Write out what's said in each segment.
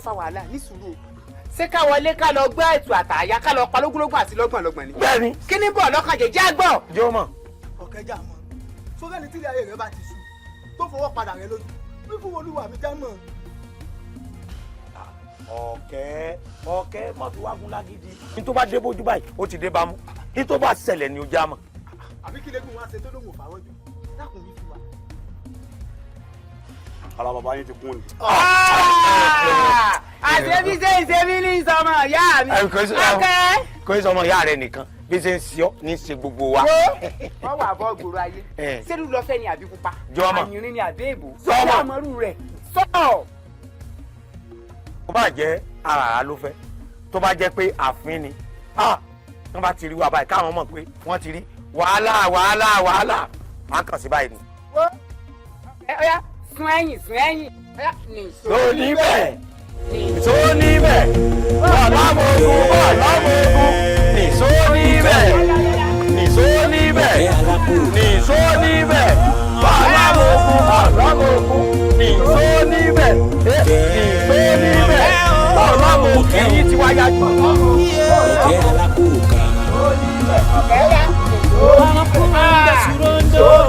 Fa wàhálà ní sùúrù o. Ṣé ká wọlé, ká lọ gbọ́ ètò àtàyà, ká lọ pa lógúnlógún àti lọ́gbọ̀nlọ́gbọ̀n ni? Bẹ́ẹ̀ni. Kí ni bọ̀ lọ́kàn jẹ́ àgbọ̀. Jẹ́ ó mọ̀. Ọ̀kẹ́jà mọ̀ sókè tí ilé ayé rẹ bá ti sú, tó fọwọ́ padà rẹ lójú fífún olúwa mi já mọ̀. Ọ̀kẹ́, ọ̀kẹ́, mọ̀ fi wágún lágídí. Ní tó bá dé bójú báyìí, ó ti dé bámú. Ní tó bá ṣẹlẹ̀ ni ó já mọ̀. Àbí kí lẹ́gùn wá ṣe tó lóun ò fàwọ́ jù? Dákun, wí fún wa. Ara bàbá yín ti kún ni. Àṣebí ṣe ń ṣe mí ní sọmọ ìyá mi. Ọ̀kẹ́. Kò ní sọmọ ìyá rẹ nìkan, bí ṣe ń ṣe ọ́ ní ṣe gbogbo wa. Wo, wọ́n wà bọ́ gbòòrò ayé. Sẹ́lú lọ fẹ́ ni àbí pupa? Jọmọ. Àyìnrín ni àbí èbò? Jọmọ. Sọ́ọ̀ àmọ́rú rẹ̀ sọ́ọ̀. Tó bá jẹ́ àràrá ló fẹ́, tó bá jẹ́ pé àfin ni, ah, wọ́n bá ti rí wa báyìí, káwọn mọ̀ pé wọ́n ti rí wàhálà, wàhálà, wàhálà, à ń kàn sí báyìí ni. Wo, ẹ ọ̀yá, sún ẹ̀yìn, sún ẹ̀yìn, ọ̀yá, nìṣó. Tó níbẹ̀, nìṣó níbẹ̀, bọ̀lámọ̀gùn, bọ̀lámọ̀gùn, nìṣó níbẹ̀, nìṣó níbẹ̀, nìṣó níbẹ̀, bọ̀lámọ̀gùn, bọ̀lámọ̀gùn, nìṣó níbẹ̀, nìṣó níbẹ̀, bọ̀lámọ̀gùn, ẹ̀yìn tí wáyà jù. Ọ̀kẹ́ alákòókà. Ọ̀kẹ́ ọ̀yá, nìṣó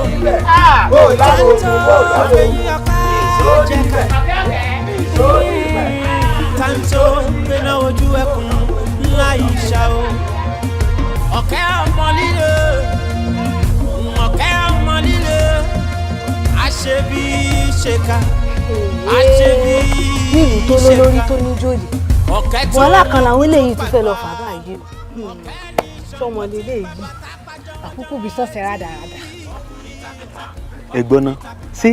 níbẹ̀, bọ̀lámọ̀gùn, bọ̀lámọ̀gùn, nìṣó níbẹ̀, nìṣó níbẹ̀. Tanto gbéná ojú ẹkùn láì ṣá o. Ọ̀kẹ́ ọmọ líle, ọ̀kẹ́ ọmọ líle, àṣebí ṣèkà, àṣebí Nílùú tó lólórí ṣèkà. tó níjòyè, Ọ̀kẹ́ tó wàhálà kan làwọn eléyìí tún fẹ́ lọ fà báyìí o. Sọmọ lélẹ́yìí àkókò bíi sọ́ọ̀sẹ̀ rádaràda. Ẹ̀gbọ́n náà, ṣé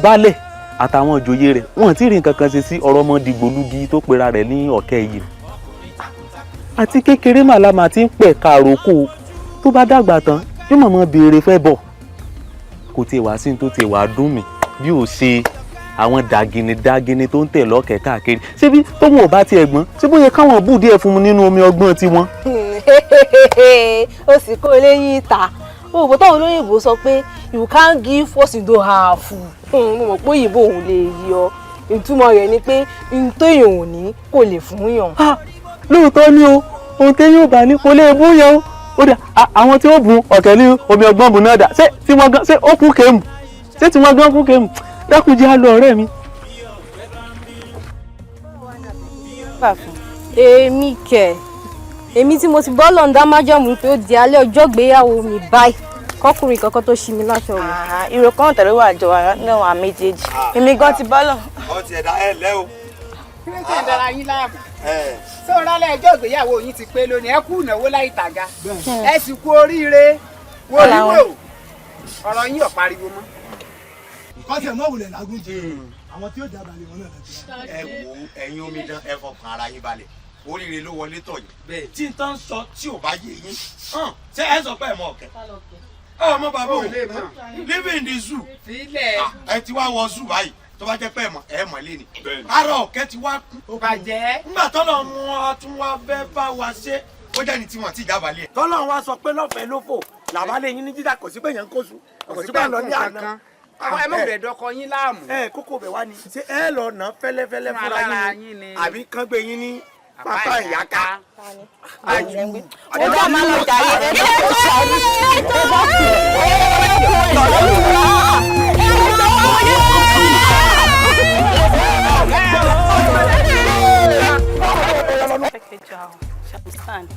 baálẹ̀ àtàwọn ìjòyè rẹ̀ wọ́n ti rí nǹkan kan ṣe sí ọ̀rọ̀ ọmọ dìgbòlugi tó pera rẹ̀ ní ọ̀kẹ́ yìí? Àti kékeré màlámà ti ń pẹ̀ kàrókò, tó bá dàgbà tán yóò mọ̀mọ́ béèrè fẹ́ bọ̀. Kò tiẹ̀ wá sí ní tó tiẹ̀ wá dùn mí bí ò ṣe àwọn dàgìnì dàgìnì tó ń tẹ̀ lọ́kẹ̀ẹ́ káàkiri. Ṣé bí tóun ò bá tiẹ̀ gbọ́n, ṣé bóyá káwọn bù díẹ̀ fún mi nínú omi ọgbọ́n tiwọn? Ó sì kó eléyìí ta òbò táwọn olóyìnbó sọ pé "You can't give what you don't have." Mo mọ̀ pé òyìnbó òun lè yí ọ. Ìtumọ̀ rẹ̀ ni pé n tó èèyàn ò ní kò lè fún yàn. Lóòótọ́ ni o, ohun téyàn ò bá ní kò lè bú yẹn o. Ó dà, àwọn tí ó bùn ọ̀kẹ́ ní omi ọgbọ́n bùn náà dà? Ṣé tí wọ́n gan, ṣé ó kú kéèmù? Ṣé tí wọ́n gan kú kéèmù? Dákun, jẹ́ á lọ, ọ̀rẹ́ mi. Èmi kẹ̀, èmi tí mo ti bọ́ lọ́nà dá májọ̀mú pé ó di alẹ́ ọjọ́ ìgbéyàwó mi báyìí kọkùnrin kankan tó ṣí mi láṣọ wò. Ìrò kan tẹ̀lé wà jọ wà náà wà méjèèjì, èmi gan ti bọ́ lọ. Ọ ti ẹ̀dá ẹ lẹ́ o. Kí ló tẹ̀ ń dara yín láàmú? Sọ̀rọ̀ alẹ́ ẹjọ́ ìgbéyàwó yín ti pé lónìí. Ẹ kú ìnáwó láì tàga, ẹ sì kú oríire. Wo ríwò, ọ̀rọ̀ yín ò pariwo mọ́. Kọ́sẹ̀ mọ́ wulẹ̀ lágùn jù, àwọn tí ó jábàlẹ̀ wọn náà lọ sí. Ẹ wo, ẹ̀yin omidan, ẹ fọkàn ara yín balẹ̀. Oríire ló wọlé tọ̀ yìí. Tí n tán sọ tí ò bá yé yín, ṣé ẹ sọ pé ẹ mọ ọ̀kẹ́ ọmọ bàbá òun live in the zoo? Sílẹ̀. Ẹ ti wá wọ zoo báyìí. Tó bá jẹ́ pé ẹ mọ̀, ẹ mọ̀ lé ni ara ọ̀kẹ́ ti wá kú. Bàjẹ́. Nígbà tọ́lọ̀ mú ọ tún wá fẹ́ bá wa ṣe, ó jẹ́ ní tiwọn tí ìjábàlẹ̀ ẹ̀. Tọ́lọ̀ wa sọ pé lọ́fẹ̀ẹ́ ló fò làbálẹ̀ yín ní jíjà, kò sí pé yẹn ń kó sùn, kò sí pé ń lọ ní àná. Àwọn ẹ mọ̀ rẹ̀ dọkọ yín láàmú. Ẹ kókó bẹ̀ wá ni, ṣé ẹ lọ nà fẹ́lẹ́fẹ́lẹ́ fúnra yín ni, àbí kán gbé yín ní pápá ìyáká? Ó dá máa lọ jàre. Ẹ bá fi Kẹjà o, ṣe understand?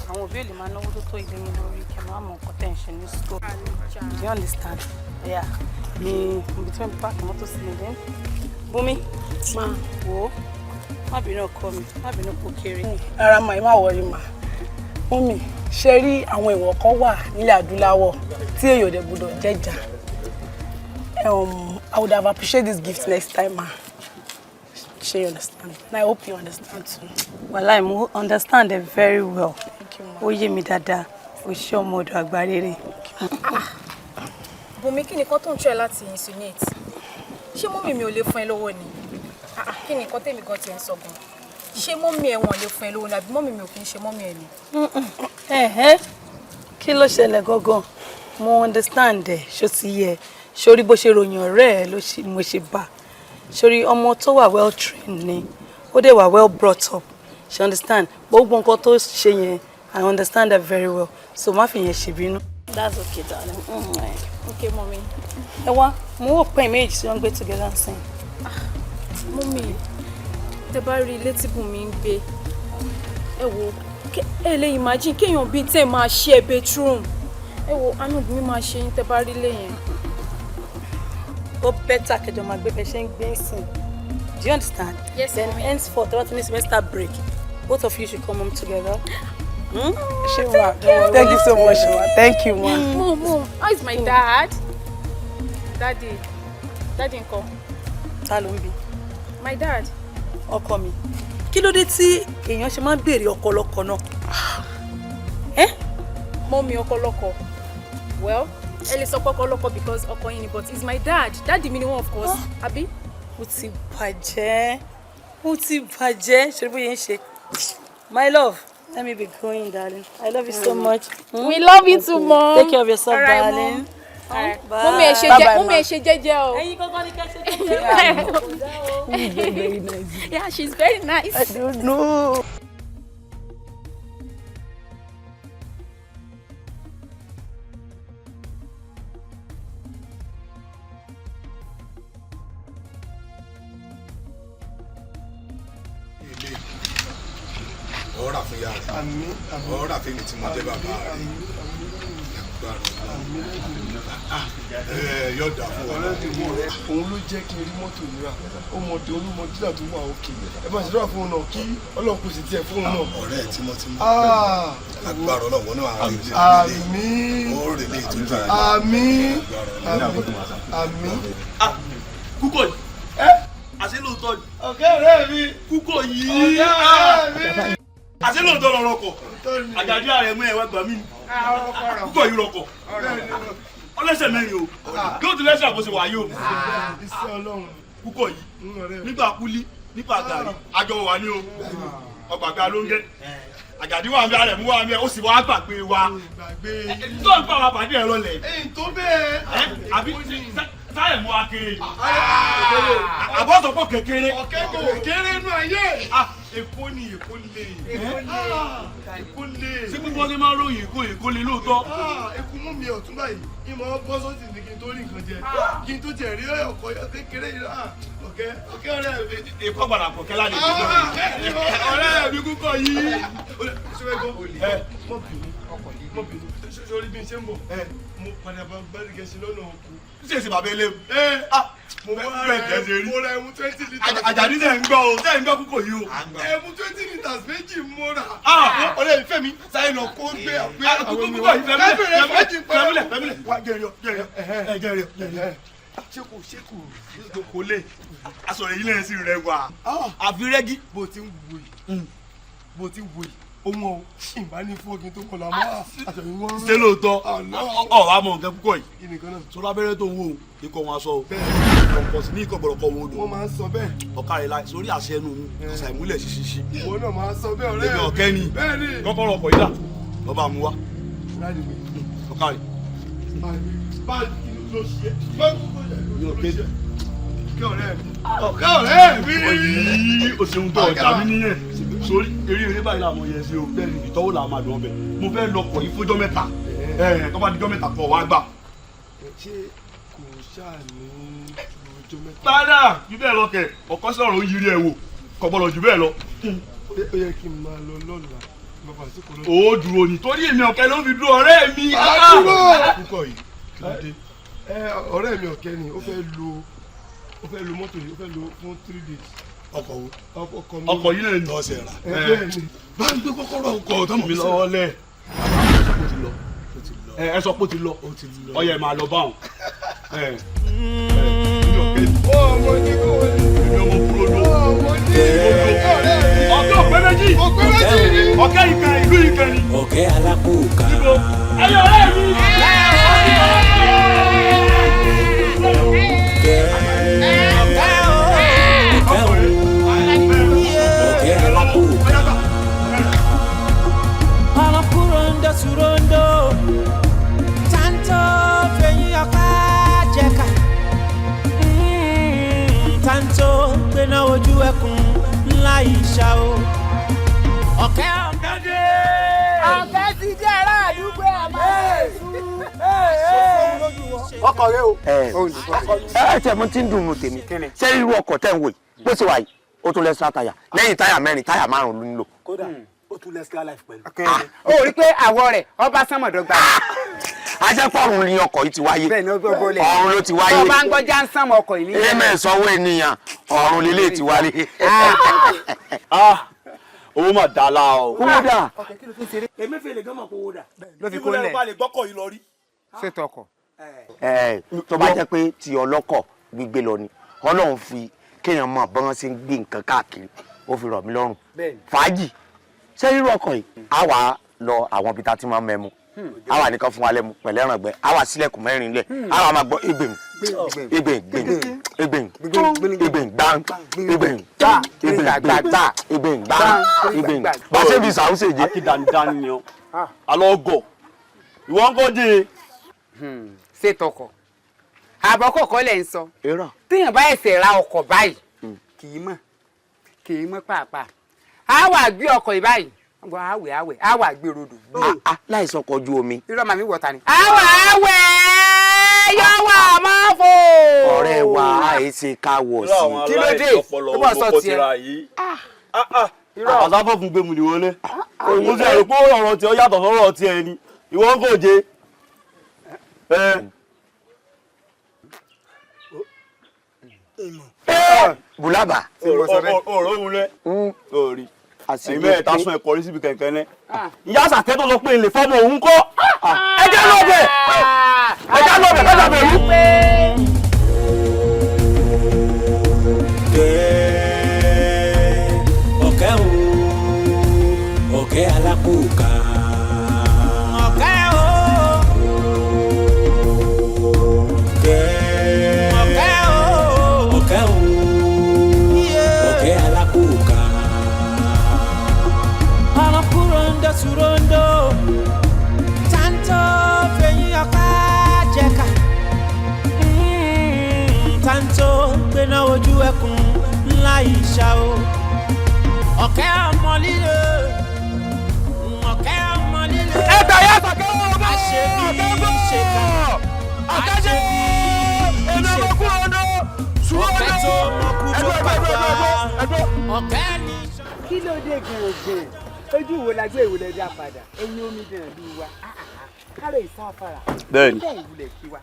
Àwọn òbí ò lè máa náwó tó tó ilé yín lórí kẹ máa mọ nǹkan tẹ̀ ń ṣe ní school. Do you understand? Yeah, mi ibi tí wọ́n park mọ́tò sí mi dé. Bùnmi, máa wò ó, má bínú ọkọ mi, má bínú kó kéré. Rárá mà, ẹ má worry mà. Mummy, ṣe rí àwọn ìwọ̀ kan wà nílẹ̀ adúláwọ̀ tí èèyàn ò dẹ̀ gbọdọ̀ jẹ́jà. I would have appreciated this gift next time, ma. Ṣé you understand? And I hope you understand too. Wàláì, mo understand it very well. Thank you, ma. Ó yé mi dáadáa. O ṣé, ọmọ ọ̀dọ̀ àgbà rere. Bùnmi, kí ni nǹkan tó ń try láti insinuate? Ṣé mummy mi ò lè fún ẹ lówó ni? Ah, ah, kí ni nǹkan tèmi gan tiẹ̀ ń sọ gan? Ṣé mummy ẹ̀ wọ̀n lè fún ẹ lówó ni, àbí mummy mi ò kí ń ṣe mummy ẹ̀ ni? Ẹ̀hẹ́n, kí ló ṣẹlẹ̀ gangan? Mo understand ẹ̀, ṣó ti yẹ? Sórí bó ṣe ròyìn ọ̀rẹ́ ẹ̀ ló ṣe mo ṣe bá. Sórí ọmọ tó wà well trained ni. Ó dẹ̀ wà well brought up. She understand. Gbogbo nǹkan tó ṣe yẹn, I understand her very well. So má fi yẹn ṣèbínú. That's okay, darling. Okay, mommy. Ẹ wá, mo wò pé méjì tí wọ́n ń gbé together and sing. Mommy, tẹ bá rí ilé tí Bùnmi ń gbé, ẹ wo, ẹ lè imagine kéèyàn bíi 10 máa share bedroom. Ẹ wo, àánú Bùnmi máa ṣe yín tẹ bá rí ilé yẹn. Ó better kẹjọ máa gbé bẹ ṣe ń gbé sìn. Do you understand? Yes, Then mommy. henceforth, tẹ́ bá ti ní semester break, both of you should come home together. Hmm? Ṣé ma? Thank you so much, ma. Thank you, ma. Mom, mom, how is my dad? Daddy, daddy ńkọ́? Ta ló ń bi? My dad. Ọkọ mi. Kí ló dé tí èèyàn ṣe máa ń béèrè ọkọ lọ́kọ náà? Mommy, ọkọ lọ́kọ. Well, ẹ lè sọ pé ọkọ lọ́kọ because ọkọ yín ni, but he's my dad. Daddy mi ni wọ́n, of course. Àbí? Ó ti bàjẹ́. Ó ti bàjẹ́. Ṣé bóyá ń ṣe? My love, let me be going, darling. I love you so much. Hmm? We love you too, mom. Take care of yourself, All right, darling. Mom. All right. Bye. Mommy, ẹ ṣe jẹ́, mommy, ẹ ṣe jẹ́jẹ́ o. Ẹ̀yin gangan ni kẹ́ ṣe jẹ́jẹ́. Yeah, she's very nice. I don't know. Ilé ọ̀rà fún ya rẹ̀, ọ̀rà fún mi tí mo jẹ́ bàbá rẹ̀. Agbára Ọlọ́run yóò dà fún ọ. Òun ló jẹ́ kí n rí mọ́tò yìí rà. Ó mọ di olúmọ dídà tó wà òkè. Ẹ bá ṣe dúrà fún òun náà kí Ọlọ́run kò sì tiẹ̀ fún òun náà. Ọ̀rẹ́ ẹ̀ tímọ́tímọ́, Ah! agbára Ọlọ́run náà á rí ilé. Àmín. Ó rè lè tójú ẹ̀. Àmín. Àmín. Àmín. Kúkọ̀ yìí, àṣé lóòótọ́ ni. Ọ̀gá ọ̀rẹ́ mi. Kúkọ̀ yìí. Ọ̀gá ọ̀rẹ́ mi. Àṣé lóòótọ́ lọ̀rọ̀ kọ̀. Àjàdí ààrẹ mú ẹ̀wẹ́ gbà mí. Kúkọ̀ yìí rọkọ̀. Ọlẹ́sẹ̀ mẹ́rin o. Kí ó ti lẹ́sẹ̀ àbọ̀ṣe wà yìí o. Iṣẹ́ Ọlọ́run. Kúkọ̀ yìí nígbà kúlí nígbà gàrí àjọ wà ní o. Ọgbàgbà ló ń gẹ́. Àjàdí wà mí, ààrẹ mú wà mí, ó sì wá gbàgbé wa. Tó ń pa àwọn àpàdé ẹ̀rọ lẹ̀. Èyí tó bẹ́ẹ̀. Àbí sáyẹ̀ mú wa kéré. Àbọ̀sọ̀pọ̀ kékeré. Ọ̀kẹ́ kò kéré inú ayé. Èkó ni, Èkó lè. Èkó lè. Ṣé gbogbo ọdún máa ń ròyìn Èkó, Èkó lè lóòótọ́? Èkó mú mi ọ̀tún báyìí. Ìmọ̀ bọ́ sọ́ọ̀tì ni kí n tó rí nǹkan jẹ. Kí n tó jẹ rí ọkọ̀ kékeré yìí. Ọ̀kẹ́ ọ̀kẹ́ ọ̀rẹ́ mi. Èkó padà pọ̀ kẹ́lá lè dé. Ọ̀rẹ́ mi kúkọ̀ yìí. Ṣé wẹ́ẹ́ gbọ́? Mọ̀ bínú. Mọ̀ bínú. Sórí bí n ṣe ń bọ̀. Mo padà bá Gbádégẹṣin lọ́nà oko. Ṣé èsì bàbá eléwu? Mo bẹ́ẹ̀ ra ẹmu 20 litres. Àjàdí tẹ̀ ń gbọ́ o, tẹ̀ ń gbọ́ kúkọ̀ yìí o. Ẹmu 20 litres méjì mo rà. Ọ̀rẹ́ mi Fẹ́mi sáyé lọ kó gbé àgbé àwọn Kúkọ̀ yìí fẹ́mílẹ̀ fẹ́mílẹ̀ fẹ́mílẹ̀ wá jẹ́rìí ọ jẹ́rìí ọ jẹ́rìí ọ jẹ́rìí ọ. Ṣé kò ṣé kò. Kò lè aṣọ rẹ̀ yìí lẹ́yìn sí rẹ̀ wá. Àfi rẹ́gí. Bó ti ń wo yìí, bó ti ń wo yìí, ohun ọ̀ ìbá ní fún ọ̀gbìn tó kọ̀ lámọ́ aṣọ yìí wọ́n. Ṣé lóòótọ́ ọ̀ wá mọ̀ nǹkan púpọ̀ yìí? Sọlá abẹ́rẹ́ tó ń wò ó ikọ̀ wọn aṣọ o, kọ̀ǹkọ̀ sí ní ikọ̀ gbọ̀dọ̀ kọ̀ wọn odò. Wọ́n máa ń sọ bẹ́ẹ̀. Ọ̀ka rẹ̀ la sórí àṣẹ ẹnu mi, àṣà ìmúlẹ̀ ṣiṣiṣi. Ìwọ náà máa ń sọ bẹ́ẹ̀, ọ̀rẹ́ Èmi ọ̀kẹ́ ni Bẹ́ẹ̀ ni. kọ́kọ́rọ́ ọkọ̀ yìí là lọ́ba mu wá. Ọ̀ka rẹ̀. Báàgì ló ṣe é. Báàgì ló ṣe é. Ọ̀kẹ́ ọ̀rẹ́ mi. Ọ̀kẹ́ ọ̀rẹ́ mi. Oyi, o ṣeun tó ọjà mi nìyẹn. Sórí eré eré báyìí làwọn yẹn ṣe o. Ìtọ́wò làwọn máa dùn ọbẹ̀. Mo fẹ́ lọ kọ̀ yìí fójọ́ mẹ́ta. Tó bá dijọ́ mẹ́ta kọ̀ wá gbà. Ṣé kò ṣáà ní ọjọ́ mẹ́ta? Tádà jù bẹ́ẹ̀ lọ kẹ̀, ọ̀kọ́ sọ̀rọ̀ ń yiri ẹ̀ wò, kò gbọ́dọ̀ jù bẹ́ẹ̀ lọ. Ó yẹ kí n máa lọ lọ́la. Bàbá sí kò lọ. Ó dúró ni torí èmi ọ̀kẹ́ ló fi dúró ọ̀rẹ́ mi. Àdúró. Kúkọ̀ yìí kí ló dé? Ọ̀rẹ́ mi ọ̀kẹ́ ni ó fẹ́ lo mọ́tò yìí, ó fẹ́ lo fún 3 days. Ọkọ̀ wo? Ọkọ̀ mi. Ọkọ̀ yìí náà ni. Lọ́sẹ̀ rà. Bẹ́ẹ̀ ni. Bá ń gbé kọ́kọ́rọ́ ọkọ̀ tọmọ mi lọ́wọ́ lẹ̀. Ẹ sọ pé ó ti lọ. Ọyẹ ẹ máa lọ báwọn. Ọ̀kẹ́ òpé méjì. Ọ̀kẹ́ ìkànnì ìlú ìkànnì. Ọ̀kẹ́ alákòókà. Ẹyọ ọ̀rẹ́ mi. Ọ̀kẹ́ alákòókà. Ọlọ́kùnrin surondo tanto fẹ̀yìn ọ̀ká jẹ̀ka tanto gbéná ojú ẹkùn láì Ọkọ̀ rẹ o. Ẹ ẹ tẹ mo ti ń dùn mí tèmi. Ṣé irú ọkọ̀ tẹ̀ ń wò yìí bó ṣe wà yìí ó tún lẹ́sà táyà lẹ́yìn táyà mẹ́rin táyà márùn-ún ló nílò. Kódà ó tún lẹ́sà life pẹ̀lú. Ó rí pé àwọ̀ rẹ̀ ọba sánmọ̀dọ́gba. Ajẹ́pọ̀rún ni ọkọ̀ yìí ti wáyé. Ọ̀run ló ti wáyé. Tó bá ń gbọ́ já ń sánmọ̀ ọkọ̀ yìí ní. Ẹ̀mẹ̀ sanwó ènìyàn ọ̀run lélẹ̀ ti wáyé. Owó mà dá la o. Owó dà. Emefiele gan mọ̀ pé owó dà. Ló fi kó lẹ̀. Ìwúlẹ̀ lè gbọ́kọ̀ yìí lọ rí. Ṣètò ọkọ̀. Ẹ tó bá jẹ́ pé ti ọlọ́kọ̀ gbígbé lọ ni Ọlọ́run fi kéèyàn mọ̀ bọ́n ṣe ń gbé nǹkan káàkiri ó fi rọ̀ mí lọ́rùn. Fàájì ṣé irú ọkọ̀ yìí á wà á lọ àwọn ibi tá a ti máa ń mẹ́mu á wà nìkan fún wa lẹ́mu pẹ̀lú ẹ̀ràngbẹ́ á wà sílẹ̀kùn mẹ́rin lẹ̀ á wà máa gbọ́ ìgbìm ìgbìm gbìm ìgbìm ìgbìm gbàm ìgbìm ìgbìm gbàgbà ìgbìm gbàm ìgbìm bá ṣe fi sàúnṣe jẹ. Akídanidani ni ọ alọ́ gọ̀ ìwọ ń kọ́ dé. Ṣètò ọkọ̀ àbọ̀kọ̀ kọ́ lẹ̀ ń sọ téèyàn bá ẹsẹ̀ ra ọkọ̀ báyìí kì í mọ̀ kì í mọ̀ pàápàá á wà gbé ọkọ̀ yìí báyìí àwẹ̀ àwẹ̀ á wà gbé rodò. Láì sọkọ̀ ojú omi. Irọ́ màmí wọ̀ta ni. Àwẹ̀ àwẹ̀ yọ wà máa fò. Ọ̀rẹ́ wa àìsè ká wọ̀ sí. Kí ló dé? Ó bọ̀ sọ tiẹ̀. Àbàtà fún gbẹmù ni wọlé. Mo ti rò pé ọ̀rọ̀ tiẹ̀ yàtọ̀ sọ́rọ̀ tiẹ̀ ni ìwọ ń kò jẹ. Bùlábà. Ọ̀rọ̀ òun rẹ̀ òòrì. Ẹ̀yin mẹ́ta sún ẹ̀kọ́ rí síbi kẹ̀kẹ́ náà. Ìyá àṣàkẹ́ tó sọ pé ilé fọ́mọ òun kọ́. Ẹ jẹ́ lọ bẹ̀. Ẹ jẹ́ lọ bẹ̀ lọ́dọ̀ bẹ̀rù. Ọ̀kẹ́ o, ọ̀kẹ́ alákòókà. Ọ̀kẹ́ o, ọ̀kẹ́ o, ọ̀kẹ́ o, ọ̀kẹ́ alákòókà. Ọlọ́kùnrin surondo, tanto fẹ̀yìn ọ̀ká jẹ̀ka. Tanto gbéná ojú ẹkùn ńlá ìṣá o. Ọ̀kẹ́ ọmọ líle, ọ̀kẹ́ ọmọ líle. Ẹ gbà yá sàkẹ́ wọn bọ̀. Àṣebí ṣèkà, àṣebí ṣèkà. Ọ̀kẹ́ tó mọ̀kú tó pàgbà, ọ̀kẹ́ ní. Kí ló dé gan-an? Ojú wo la gbé ìwòlẹ̀ dá padà ẹ̀yin omi dàn lù wa kárò ìsáfara Bẹ́ẹ̀ni. bẹ́ẹ̀ ìwúlẹ̀ kí wa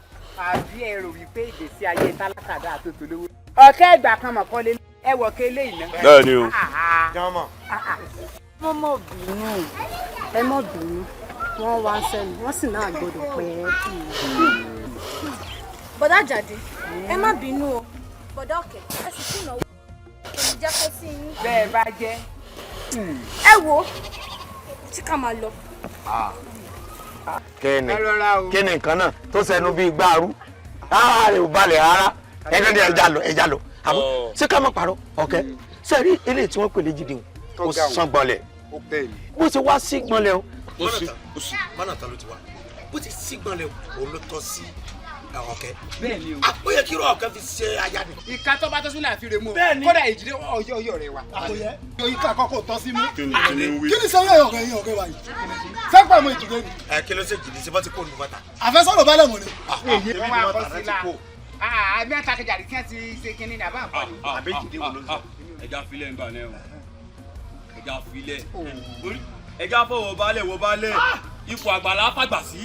àbí ẹ rò wípé ìgbésí ayé tálákàdá àtòtò lówó. Ọ̀kẹ́ ìgbà kan mọ̀ kọ́lé ẹ wọ̀ ké lé ìná. Bẹ́ẹ̀ni o. Wọ́n mọ̀ bínú, ẹ mọ̀ bínú, wọ́n wá ń sẹ́nu wọ́n sì náà gbọ́dọ̀ pẹ́. Bọ̀dá Àjàdí ẹ má bínú o, bọ̀dá Ọ̀kẹ́ ẹ sì kú ìnáwó kò ní jẹ́ kó sí yín. Bẹ́ẹ̀ bá jẹ́. Ẹ wo tí ká máa lọ. Kíni kíni nǹkan náà tó sẹnu bíi gbáàrú rárá rẹ̀ ò balẹ̀ rárá ẹgbẹ́ ní ẹja lọ ẹja lọ àmọ́ ṣé ká má parọ́ ọ̀kẹ́ ṣe rí eléyìí tí wọ́n pè lé jìdí o ó sàn gbọ̀nlẹ̀ bó ṣe wá sí gbọ̀nlẹ̀ o. Ó sì ó sì mọ́nà tán ló ti wá bó ti sí gbọ̀nlẹ̀ o ló tọ́ sí ọ̀kẹ́. Bẹ́ẹ̀ni o. Ó yẹ kí irú ọ̀kẹ́ fi ṣe aya ni. Ìka tó bá tó sílẹ̀ àfi rè mú o. Kódà ìdílé ọyọ ọyọ rẹ wa. Àkòyẹ ìka àkọ́kọ́ tọ́ sí mú. Kí ni ń wí? Kí ni sẹ́yìn ọ̀rẹ́ yín ọ̀rẹ́ wa yìí? Sẹ́pà mọ ìdílé ni. Ẹ kí ló ṣe jìdí sí bá ti kó nu bàtà. Àfẹ́sọ̀rọ̀ bá lẹ̀mọ̀ ni. Èyí wọn wá kọ́ sí la. Àmì àtàkìjàdì tí wọ́n ti ṣe kínní ní àbá àbọ̀ ni. Àbí ìdílé wo ló ń sọ? Ẹja filẹ̀ ń bà náà o. Ẹja filẹ̀. Ẹja fọwọ́ balẹ̀ wọ balẹ̀. Ipò àgbàlá fàgbà sí.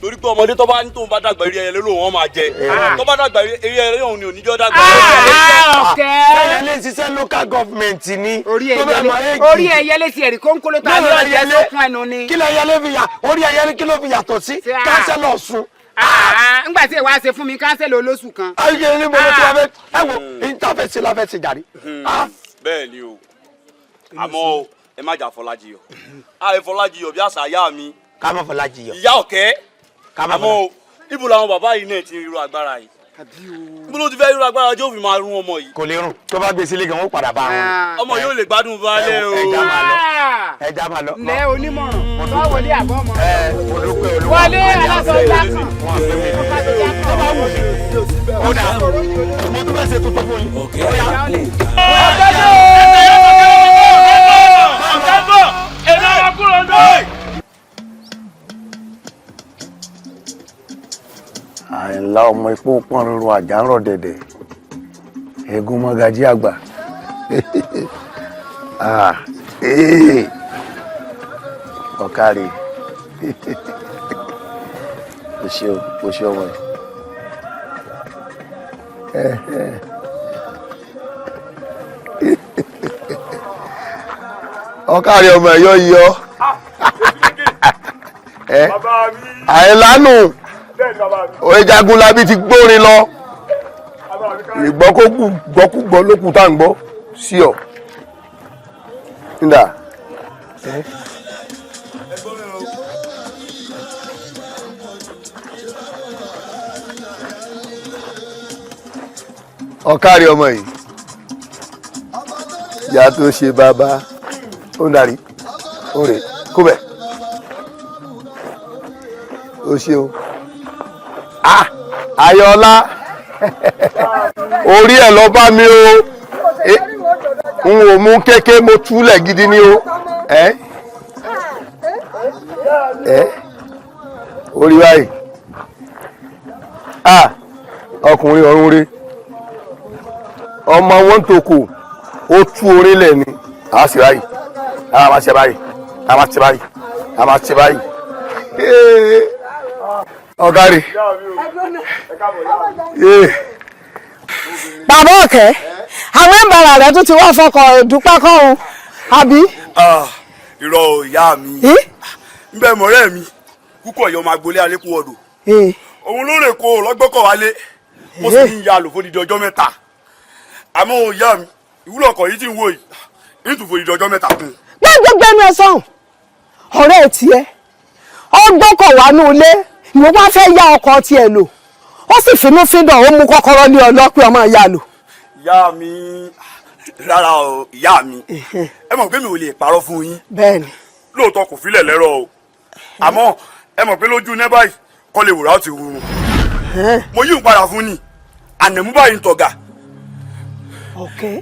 Torí pé ọmọdé tó bá ní tóun bá dàgbà eré ẹyẹlé lòun wọn máa jẹ tó bá dàgbà eré ẹyẹlé òun ni oníjọ́ dàgbà. Ọ̀kẹ́ lè ṣiṣẹ́ local government ni. Orí ẹyẹlé ti ẹ̀rí kónkóló tá a lọ jẹ sókun ẹnu ni. Kí ló ẹyẹlé fi yà orí ẹyẹlé kí ló fi yàtọ̀ sí kánsẹ́lọ̀ Ọ̀ṣun. Ngbà tí ìwà ṣe fún mi kánsẹ́lọ̀ olóṣù kan. Ayé ni mo lọ sí wa fẹ́ ẹ wo ìtafẹ́sí la fẹ́ ṣe jàre. Bẹ́ẹ̀ ni o, àmọ́ ẹ má jà Fọlájiyọ̀ àì Fọlájiyọ̀ bí àṣà ìyá mi. Ká má Fọlájiyọ̀. Ìyá Ọ̀kẹ́ àmọ́ ibo làwọn bàbá yìí náà ti ríro agbára yìí ibo ló ti fẹ́ ríro agbára tí ó fi máa rún ọmọ yìí. Kò lè rún tó bá gbé sílé gan ó padà bá rún. Ọmọ yóò lè gbádùn balẹ̀ o. Ẹja máa lọ ẹja máa lọ. Ǹlẹ́ onímọ̀ràn tó wọlé àbọ̀ ọmọ. Ẹ mo dúpẹ́ olúwa. Wọlé aláṣọ jákàn. Tó bá wù mí. Ó dà mo tún fẹ́ ṣe tuntun fún yín. Ọ̀kẹ́ alákòókà. Ọ̀kẹ́ bọ̀ èmi àwọn kúrò náà. Ọmọ ipò pọ́n rúru àjàrọ̀ dẹ̀dẹ̀ eégún mọ́gàjí àgbà. Ọ̀kàrẹ̀, o ṣe o, o ṣe ọmọ yìí. Ọ̀kàrẹ̀ ọmọ ẹ̀ yọ yọ àìlánù Jagunlabi ti gbórin lọ, ìgbọ́kúgbọ́ ló kù tá à ń gbọ́ sí ọ. Nígbà. Ọ̀kàrẹ̀ ọmọ yìí, ìyá tó ṣe bàbá ó ń darí ó rè kúbẹ̀, ó ṣeun. Ayọ̀ọ́lá, orí ẹ̀ lọ bá mi o, n ò mú kéké, mo túlẹ̀ gidi ni o. Ẹ ẹ orí báyìí, ọkùnrin ọ̀run rí ọmọ wọn tó kù, ó tú orí lẹ̀ ni. A sì báyìí, a máa ṣe báyìí, a máa ṣe báyìí, a máa ṣe báyìí. Ọ̀gá rẹ̀. Bàbá ọ̀kẹ́, àwọn ẹ̀bàrà rẹ̀ tún ti wá fọkọ̀ dúpẹ́ kọ́hún, àbí. Irọ́ o, ìyá mi ń bẹ mọ̀rẹ́ mi kúkọ̀ yọ máa gbolé alẹ́kùn ọ̀dọ̀ òun ló rè kó o lọ́gbọ́kọ̀ wálé, ó sì ní ìyá lò fódìdí ọjọ́ 3. Àmọ́ o, ìyá mi, ìwúlò ọkọ̀ yìí tí ń wò yìí ní tún fódìdí ọjọ́ 3 kún. Gbẹ́gbẹ́gbẹ́ ẹnu ẹ sọ̀hún, ọ̀rẹ́ ẹ̀ tiẹ̀ ó gbọ́kọ̀ wá ní ilé, ìwọ wá fẹ́ yá ọkọ̀ tiẹ̀ lò, ó sì finúfíndọ̀ ó mú kọ́kọ́rọ́ lé ọlọ́pẹ́ ọmọ ìyá lò. Ìyá mi, rárá o, ìyá mi, ẹ mọ̀ pé mi ò lè parọ́ fún yín. Bẹ́ẹ̀ni. Lóòótọ́ kò filẹ̀ lẹ́rọ̀ o, àmọ́ ẹ mọ̀ pé lójú iná báyìí kọ́ lè wòrà ó ti wúrun. Mo yí ń padà fún ni ànàmú báyìí ń tọ̀gà. Ọ̀kẹ́,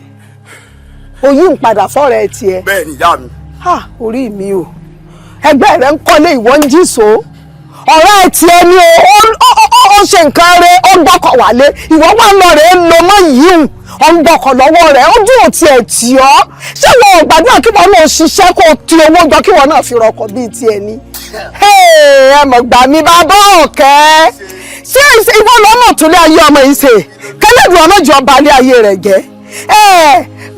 o yí ń padà fọ́rẹ̀ tiẹ̀. Bẹ́ẹ̀ni, ìyá mi. Ha, orí mi o, ẹgbẹ́ rẹ ń kọ́lé, ìwọ ń jí so. Ọ̀rẹ́ tiẹ̀ ni o, ó ṣe nǹkan rẹ̀, ó gbọ́kọ̀ wálé, ìwọ wà lọ rẹ̀ ń lo mọ́ yìí, ó ń gbọ́kọ̀ lọ́wọ́ rẹ̀, ojú ò tiẹ̀ tì ọ́. Ṣé wọn ò gbàdúrà kí wọn náà ṣiṣẹ́ kó o ti owó jọ kí wọn náà fi rọkọ̀ bíi tiẹ̀ ni? Ẹ mọ̀ gbà mí, bàbá ọ̀kẹ́, ṣé ìwọ lọ́mọ̀ tó lé ayé ọmọ yìí ṣe kẹlẹ́dùn ọlọ́jọ́ balẹ̀ ayé rẹ̀ jẹ́?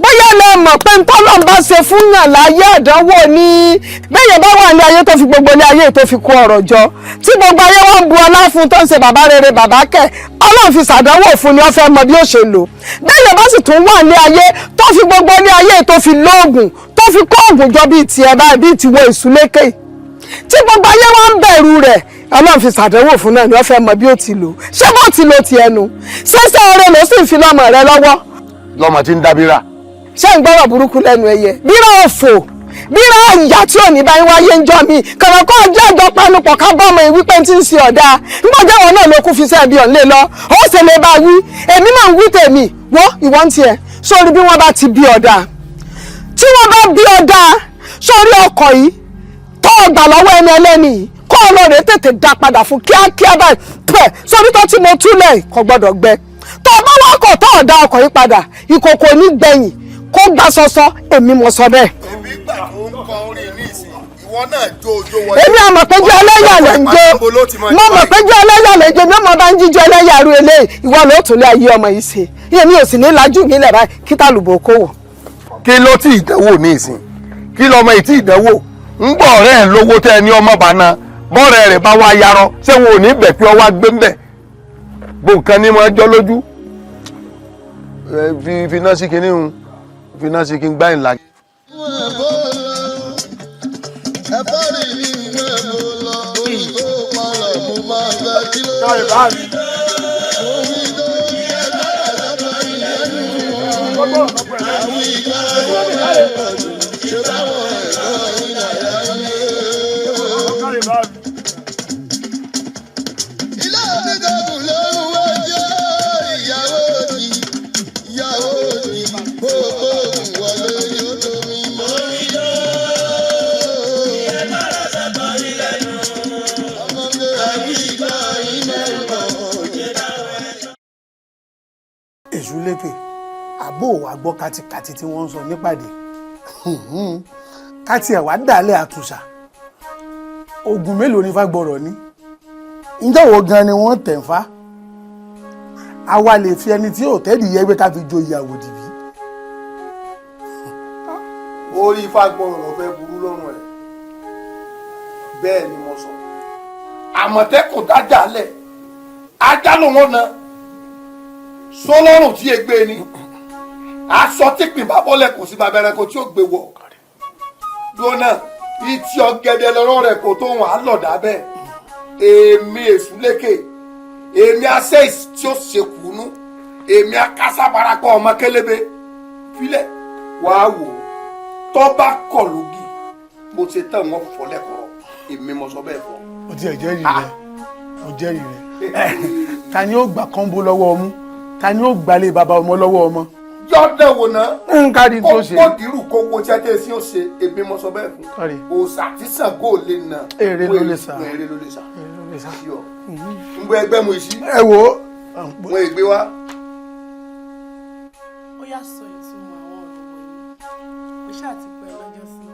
Bóyá lẹ mọ̀ pé ntọ́lọ́ bá ṣe fún yàn láyé àdánwò ni. Bẹ́ẹ̀ bá wà ní ayé tó fi gbogbo ní ayé tó fi kó ọ̀rọ̀ jọ, tí gbogbo ayé wọn bu ọlá fún tó ń ṣe bàbá rere bàbá kẹ̀, Ọlọ́run fi ṣàdánwò fún ni, ó fẹ́ mọ bí ó ṣe lò. Bẹ́ẹ̀ bá sì tún wà ní ayé tó fi gbogbo ní ayé tó fi lóògùn tó fi kó òògùn jọ bíi tiẹ̀ báyìí, bíi tiwọ ìsúlékè, tí gbogbo ayé wọn ń bẹ̀rù rẹ̀, Ọlọ́run fi ṣàdánwò fún náà ni, ó fẹ́ mọ bí ó ti lò. Ṣé bó ti lo tiẹ̀ nu? Ṣé ọ̀rẹ́ ló sì ń fi lọ́mọ rẹ lọ́wọ́? Lọ́mọ tí ń dábìrà. Ṣé ń gbọ́rọ̀ burúkú lẹ́nu ẹyẹ? Bírà òfò, bírà ìyá tí ò ní bá ń wáyé ń jọ mi kọ̀rọ̀kọ́ ọjọ́ ìjọ panupọ̀ ká bọ́ ọmọ yìí wípé tí ń ṣe ọ̀dà nígbàjẹ́ wọn náà ló kú fi sẹ́ẹ̀bì ọ̀n lé lọ, ó sì lè bá wí. Èmi máa ń wí tèmi wọ́n ìwọ ń tiẹ̀ sórí bí wọ́n bá ti bí ọ̀dà, tí wọ́n bá bí ọ̀dà sórí ọkọ̀ yìí tó ọgbà lọ́wọ́ ẹni ẹlẹ́ni yìí, kó o lọ rè tètè dá padà fún kíákíá báyìí pẹ̀ sórí tó tí mo túlẹ̀ kò gbọ́dọ̀ gbẹ. Tó o bá wákọ̀ tó o dá ọkọ̀ yìí padà, ìkòkò ní gbẹ̀yìn kó gbà sọsọ, èmi mo sọ bẹ́ẹ̀. Èmi gbà tó ń kọ orin ní ìsìn, ìwọ náà jó ojó wọlé. Èmi àmọ̀ pé jẹ́ ẹlẹ́yà lè ń jó, mo mọ̀ pé jẹ́ ẹlẹ́yà lè jó, mi ò mọ̀ bá ń jíjọ ẹlẹ́yà ru eléyìí, ìwọ ló tún lé ayé ọmọ yìí ṣe, èmi ò sì ní lajú mi lẹ̀ báyìí kí tàlùbọ̀ kó wọ̀. Kí ló tí ìdánwò ní ìsìn? Kí lọmọ ìtí ìdánwò ń gbọ́? Ọ̀rẹ́ ẹ̀ lówó tẹ́ ẹ ní ọmọ bá na bọ́ọ̀rẹ́ rẹ̀ bá wá yarọ, ṣé wọn ò ní bẹ̀ pé ọwá gbé ń bẹ̀? Bó nǹkan ní máa jọ lójú. Fi iná sí kinní hun, fi iná sí kí n gbá ìlà. Èṣùlékè, àbó wà gbọ́ kátikàti tí wọ́n ń sọ nípàdé káti ẹ̀ wá dàlẹ́ àtúnṣà. Oògùn mélòó ni Fágbọ̀rọ̀ ní? Ǹjẹ́ wo gan ni wọ́n tẹ̀ ń fa? Àwa lè fi ẹni tí ò tẹ́lẹ̀ yẹgbẹ́ ká fi joyè àwòdì bí. Orí Fágbọ̀rọ̀ fẹ́ burú lọ́rùn ẹ̀, bẹ́ẹ̀ ni mo sọ. Àmọ̀tẹ́kùn dájà lẹ̀, ajá lòun ọ̀nà sọlọ́run tí e gbé ni aṣọ tí pin bá bọ́lẹ̀ kò sí bàbá ẹranko tí ó gbé wọ̀ lónà ìtì ọ̀gẹ̀dẹ̀ lọ́rọ̀ rẹ̀ kò tó wọn á lọ̀dà bẹ́ẹ̀. Èmi Èṣùlékè, èmi asẹ́ tí ó ṣekùnú, èmi akásábarapọ̀ ọmọ kélébé filẹ̀ wàá wò ó tọ́ bá kọ̀ lógi mo ṣe tán wọn fọ́ lẹ́kọ̀ọ́. Èmi mo sọ bẹ́ẹ̀ fọ́. Mo tiẹ̀ jẹ́rìí rẹ, mo jẹ́rìí rẹ. Ta ni ó gbà kọ́ńbó lọ́wọ́ ọmú? Ta ni ó gbalẹ̀ bàbá ọmọ lọ́wọ́ ọmọ? Yọ̀dẹ̀ wò ná. Nkárí tó ṣe. Kó dìrú kó wo tí a tẹ̀ sí ó ṣe. Èmi mo sọ bẹ́ẹ̀ fún. Kárí. Òòṣà tí Ṣàngó lè nà. Èrè ló lè sà. Èrè ló lè sà. Èrè ló lè sà. Yọ. N bọ ẹgbẹ́ mu ìsí. Ẹ wo. Mo ègbé wa. Ó yá, sọ ìtumọ̀ àwọn ọ̀rọ̀ wọ̀nyí. Mo ṣáà ti pẹ́ lọ́jọ́ sí.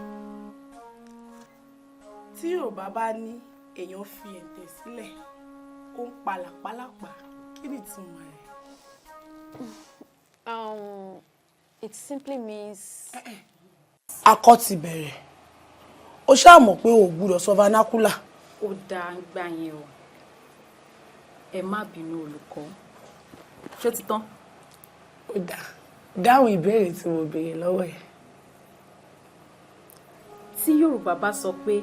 Tí Yorùbá bá ní èèyàn fi ẹ̀tẹ̀ sílẹ̀, ó ń pa làpálàpá, kí ni ìtumọ̀ rẹ̀? It simply means. Akọ ti bẹ̀rẹ̀. Ó ṣáà mọ̀ pé o ò gbúdọ̀ sọ vernacular. Ó dáa gbà yẹn o, ẹ má bínú olùkọ́. Ṣó ti tán? Ó dáa, dáhùn ìbéèrè tí mo béèrè lọ́wọ́ ẹ̀. Tí Yorùbá bá sọ pé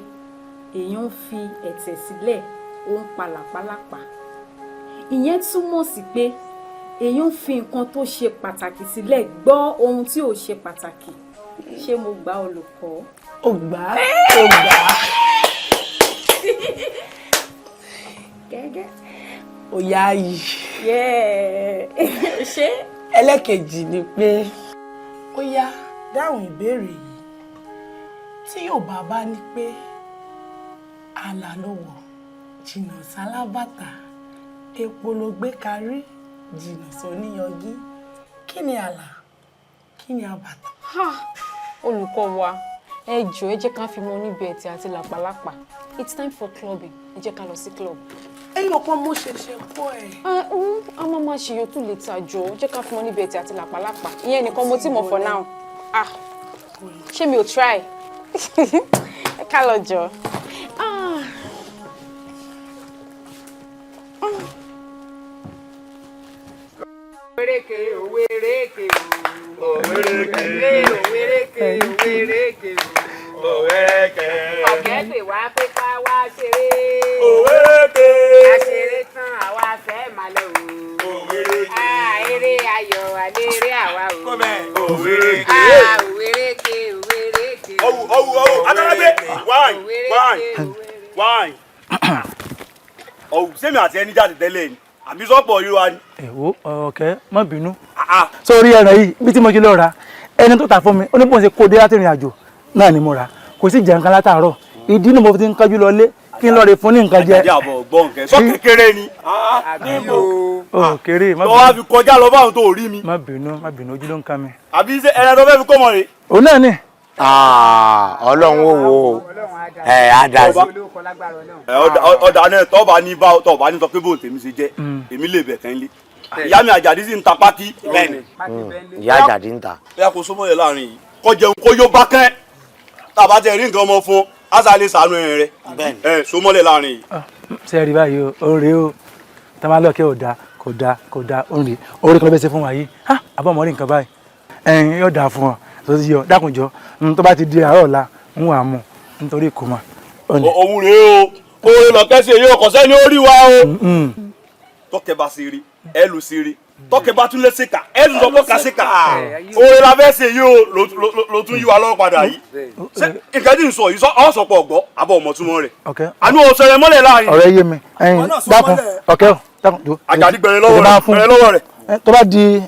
èèyàn ń fi ẹ̀tẹ̀ sílẹ̀, ó ń pa làpálàpá, ìyẹn túmọ̀ sí pé èèyàn ń fi nǹkan tó ṣe pàtàkì sílẹ̀ gbọ́ ohun tí ò ṣe pàtàkì. Ṣé mo gbà, olùkọ́? Ó gbà á, ó gbà á. Gẹ́gẹ́. Ó yá yìí. Ṣé. Ẹlẹ́kejì ni pé, ó yá, dáhùn ìbéèrè yìí. Tí Yorùbá bá ní pé àlà ló wọ̀ jìnnà sálábàtà, epo ló gbé karí jìnnà sóníyangí, kí ni àlà, kí ni àbàtà? Ha! Olùkọ́ wa, ẹ jọ̀ọ́, ẹ jẹ́ ká fi mọ níbi ẹ̀tẹ̀ àti làpálàpá. It's time for clubbing. Ẹ jẹ́ ká lọ sí club. Ẹ̀yin kan mo ṣẹ̀ṣẹ̀ kọ́ ẹ̀. A máa máa ṣe yòókù lè ta. Jọ, jẹ́ ká fi mọ níbi ẹ̀tẹ̀ àti làpálàpá. Ìyẹn nìkan mo ti mọ̀ for now. Ah, ṣé mi ò try? Ẹ ká lọ jọ. Ah. Òwérèké, òwérèké, òwérèké, òwérèké, òwérèké, Òwérèké. Ọ̀kẹ́ pè wá pé ká wá ṣeré. Òwérèké. A ṣeré tán, àwa fẹ́ máa lọ o. Òwérèké. Ah, eré ayọ̀ àlérè àwa o. Òwérèké. Ah, òwérèké, òwérèké. Ọwù ọwù ọwù adárágbé wáìn wáìn wáìn. Ọwù sẹ́mi àti ẹni jáde tẹ́lẹ̀ ni àbí sọ́pọ̀ ríra ni. Èwo ọ̀kẹ́, má bínú. Sórí ẹran yìí, bí tí mo ṣe lọ ra ẹni tó tà fún mi, ó ní bóun ṣe kó dé láti ìrìn àjò náà ni mo rà. Kò sí jẹ nǹkan látàárọ̀, ìdí ni mo fi ti ń kájú lọ lé kí n lọ rè fún ní nǹkan jẹ. Àjàdí àbọ̀ gbọ́ nǹkan sọ kékeré ni. Ó kéré, má Tó wá fi kọjá lọ báwọn tó rí mi. Má bínú, má bínú, ojú ló ń ká mi. Àbí ṣé ẹran tó fẹ́ fi kọ́ mọ̀ rè. Òun náà ni. Ọlọ́run ó wo ẹ á dá sí. Ọ̀dà náà tọ́ba ní bá tọ́ba ní sọ pé bóun tèmi ṣe jẹ́, èmi lè bẹ̀ kán lé. Ìyá mi Àjàdí sì ń ta pákí. Bẹ́ẹ̀ni. Ìyá Àjàdí ń ta. Bóyá kò súnmọ́ yẹn láàrin yìí kó jẹun kó yó bá kẹ́, tá a bá tẹ rí nǹkan ọmọ fún á lè sànú ẹ̀ rẹ ẹ sọmọlẹ̀ láàrin yìí. Ṣe rí báyìí o, ó rèé o, tá a máa lọ́ọ̀kẹ́ ò dáa, kò dáa, kò dáa, ó rèé orí kan ló bẹ́ẹ̀ ṣe fún wa yìí. Ha, àbọ̀ mọ́ rí nǹkan báyìí, ẹ̀yin yóò dáa fún ọ tó ti yọ. Dákunjọ, tó bá ti di àárọ̀ ọ̀la ń wà á mú nítorí ìkómọ. Òun rèé o, kó o lọ kẹ́sì èyí ọkọ̀ sẹ́ni ó rí wa o. Tọ́kẹ́ bá ṣe rí ẹ lù ṣe rí, tọ́kẹ́ bá tún lé ṣèkà ẹ lù sọ pé ká ṣèkà oore la fẹ́ ṣe yìí o, ló tún yí wa lọ́wọ́ padà yìí. Ṣé nǹkan tí ń sọ yìí ọ̀ sọ pọ̀ gbọ́ àbọ̀ ọmọ túmọ̀ rẹ̀ àánú ọ̀sẹ̀ rẹ mọ́lẹ̀ láàrin. Ọ̀rẹ́ yé mi, ẹ̀yin dákun, ọ̀kẹ́ o, dákun jọ. Àjàdí gbẹrẹ lọ́wọ́ rẹ̀, gbẹrẹ lọ́wọ́ rẹ̀. Tó bá di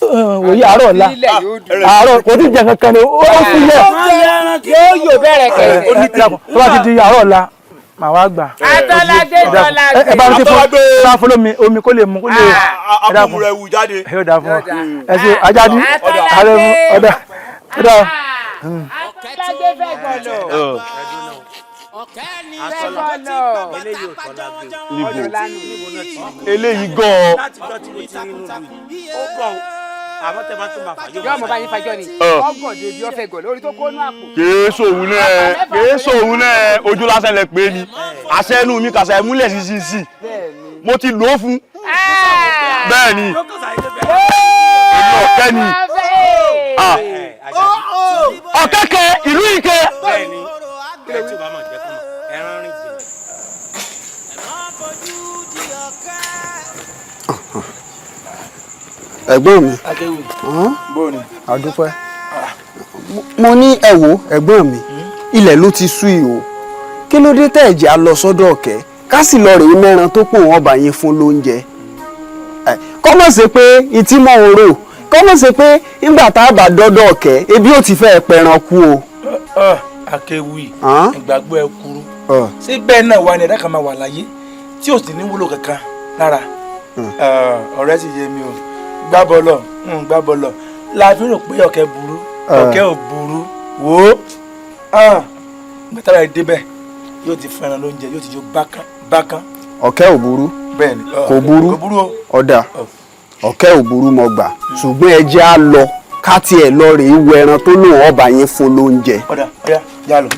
wòye àárọ̀ ọ̀la, àárọ̀ kò tí ì jẹ kankan ni ó fi yẹ. Yóò yóò bẹ̀rẹ̀ kẹ̀. Tó bá ti di àárọ̀ ọ̀la Màá wá gbà. Atọ́ládé Tọ́ládé. Ẹ bá mi ṣe fún bá fún lómi omi kó lè mu kó lè. Abúmú rẹ wù jáde. Ẹ yóò dáa fún ọ. Ẹ ṣe Ajadi. Ààrẹ mu ọ̀dà ọ̀dà. Atọ́ládé fẹ́ gbọ́dọ̀. Fẹ́ gbọ́dọ̀. Eléyìí gan-an. Yóò mọ bá yín fajọ́ ni. Ọgàn débi ọ̀fẹ́ gọ̀ lórí tó kónú àpò. Kèé sòun náà, kèé sòun náà, ojú lásán lẹ pé ni. Àṣẹ inú mi kàṣà ìmúlẹ̀ sísìsì. Mo ti lò ó fún. Bẹ́ẹ̀ ni. Èmi ọ̀kẹ́ ni. Ọ̀kẹ́kẹ́ ìlú Ìkẹ́. Ẹ̀gbọ́n mi, àdúpẹ́. Mo ní ẹ wò ẹ̀gbọ́n mi, ilẹ̀ ló ti sú yìí o. Kí ló dé tẹ́ ẹ̀jẹ̀ á lọ sọ́dọ̀ Ọ̀kẹ́ ká sì lọ rèé mẹ́ran tó pò wọ́n bá yín fún lóúnjẹ? Kọ́ mọ̀ sí pé ìtí mọ̀ ń rò, kọ́ mọ̀ sí pé nígbà tá a bá dọ́dọ̀ Ọ̀kẹ́ ebi ò ti fẹ́ pẹran kú o. Akéwì, ìgbàgbọ́ ẹ kúrú. Ṣé bẹ́ẹ̀ náà wà ní ẹ̀dá kan máa wà láyé tí ò sì ní wúlò kankan lára? Ọ̀rẹ́ sì yé mi o. Gbábọ́lọ̀ gbábọ́lọ̀ la fi rò pé Ọ̀kẹ́ burú, Ọ̀kẹ́ ò burú. Wò ó, gbàtàrà débẹ̀ yóò ti fún ẹran lóúnjẹ, yóò ti jó bákan bákan. Ọ̀kẹ́ ò burú. Bẹ́ẹ̀ni. Kò burú. Ọ̀dà Ọ̀kẹ́ ò burú mo gbà, ṣùgbọ́n ẹ jẹ́ á lọ ká tiẹ̀ lọ rèé wo ẹran tó lòun ọba yín fún lóúnjẹ. Ọ̀dà ọ̀yà yà lọ.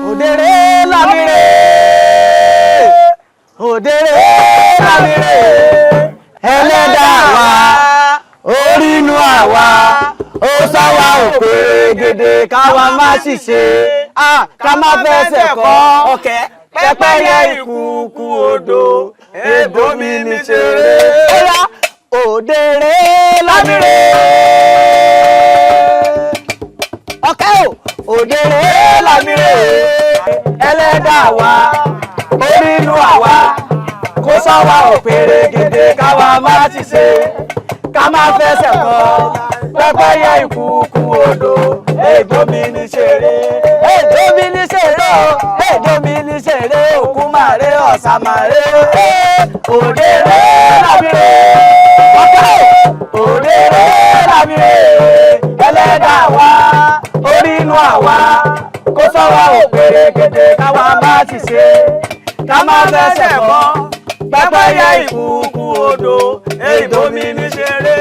Òdèrè lámìrè, òdèrè lámìrè, ẹlẹ́dàá wa orínú àwa ó sáwà òpè gèdè káwa má ṣìṣe ká má fẹsẹ̀ kọ́ Ọ̀kẹ́ pẹ́pẹ́yẹ ìkùkù odò èbómi ní ṣeré. Òdèrè lámìrè, Ọ̀kẹ́ o, òdèrè lámìrè, ẹlẹ́dàá wa orínú àwa kó sáwà òpèrè gèdè káwa má ṣìṣe ká má fẹsẹ̀ kọ́ pẹ́pẹ́yẹ ìkùkù odò ègbómi ní ṣeré. Ègbómi ní ṣeré o, ègbómi ní ṣeré, òkú màrè ọ̀sà màrè òdèrè lámìrè. Ọ̀kẹ́ o, òdèrè lámìrè, ẹlẹ́dàá wa orínú àwa kó sáwà òpèrè gèdè káwa má ṣìṣe ká má fẹsẹ̀ kọ́ pẹ́pẹ́yẹ ìkùkù odò ègbómi ní ṣeré.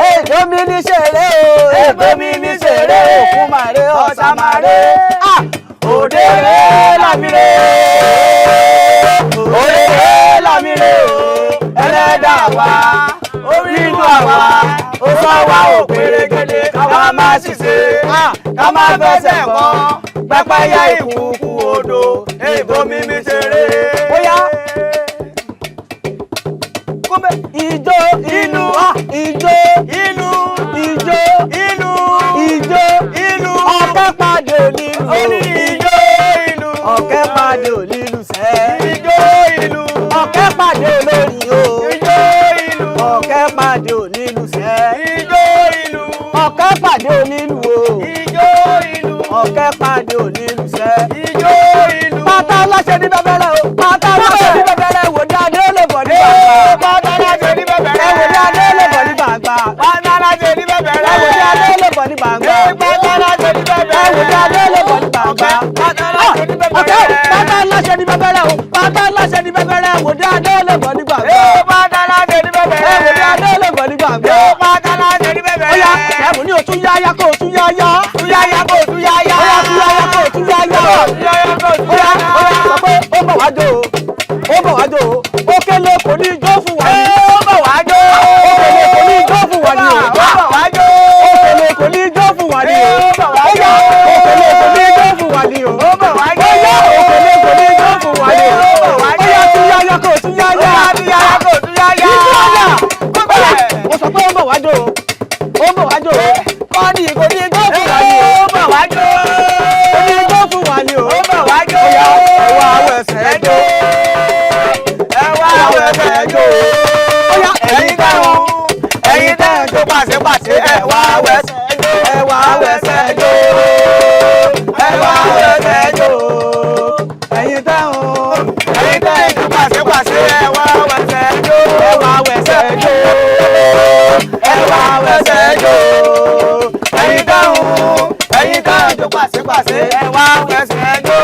Ègbómi ní ṣeré o, ègbómi ní ṣeré, òkú màrè ọ̀sà màrè òdèrè lámìrè, òdèrè lámìrè o, ẹlẹ́dàá wa orínú àwa ó sọ wa òpèrè gèdè káwa má ṣìṣe ká má fẹsẹ̀ kọ́ pẹ́pẹ́yẹ ìkùkù odò ègbómi ní ṣeré. Bóyá ijó inú, ijó inú, ijó inú, ijó inú, Ọ̀kẹ́ pàdé onílù, ijó inú, Ọ̀kẹ́ pàdé onílù sẹ́, ijó inú, Ọ̀kẹ́ pàdé olórin o, ijó inú, Ọ̀kẹ́ pàdé onílù sẹ́, ijó inú, Ọ̀kẹ́ pàdé onílù o, ijó inú, Ọ̀kẹ́ pàdé onílù sẹ́, ijó inú. Pátá láṣẹ ní bẹ́bẹ́rẹ́ o, pátá láṣẹ ní bẹ́bẹ́rẹ́, wò ní adé lè bọ̀ ní bàbá. Pátá láṣẹ ní bẹ́bẹ́rẹ́, wò ní adé lè bọ̀ ní bàbá. Pátá láṣẹ ní bẹ́bẹ́rẹ́, wò ní adé lè bọ̀ ní bàbá. Pátá láṣẹ ní bẹ́bẹ́rẹ́, wò ní adé lè bọ̀ ní bàbá. Pátá láṣẹ ní bẹ́bẹ́rẹ́, pátá láṣẹ ní bẹ́bẹ́rẹ́ o, pátá láṣẹ ní bẹ́bẹ́rẹ́, wò ní adé lè bọ̀ ní bàbá. Pátá láṣẹ ní bẹ́bẹ́rẹ́, wò ní adé lè bọ̀ ní bàbá. Pátá láṣẹ ní bẹ́bẹ́rẹ́. Ó yá, ẹ̀bùn ní òtún yáyá kó òtún yáyá. Tún yáyá kó òtún yáyá. Ó yá, tún yáyá kó òtún yáyá. Tún yáyá kó òtún yáyá. Ó yá, sọ pé ó bọ̀ wá jó o, ó bọ̀ wá jó o, ó kélé kò ní jó fún wa ní. Ó bọ̀ wá jó. Ó kélé kò ní jó fún wa ní o. Ó bọ̀ wá jó. Ó kélé kò ní jó fún wa ní o. Ó bọ̀ wá jó. Ó kélé kò ní jó fún wa ní o. Ó bọ̀ wá jó. Ó yá, ó kélé kò ní jó fún wa ní o. Ó bọ̀ wá jó. Ó yá, tún yáyá kó tún yáyá. Tún yáyá kó tún yáyá. Yíyá. Ó sọ pé ó bọ̀ wá jó o, ó bọ̀ wá jó o, kọ́ni kò ní jó fún wa ní o. Ó bọ̀ wá jó. Kò ní jó fún wa ní o. Ó bọ̀ wá jó. Ó yá, ẹ̀wà awẹ̀sẹ̀ jó. Ẹ̀wà awẹ̀sẹ̀ jó. Ó yá, ẹ̀yin dáhùn, ẹ̀yin dáhùn jó pàṣẹpàṣẹ. Ẹ̀wà awẹ̀sẹ̀ jó. Ẹ̀wà awẹ̀sẹ̀ jó. Ẹ̀wà tẹ́ ń jó pàṣípàṣẹ ẹ wá wẹsẹ̀ jó.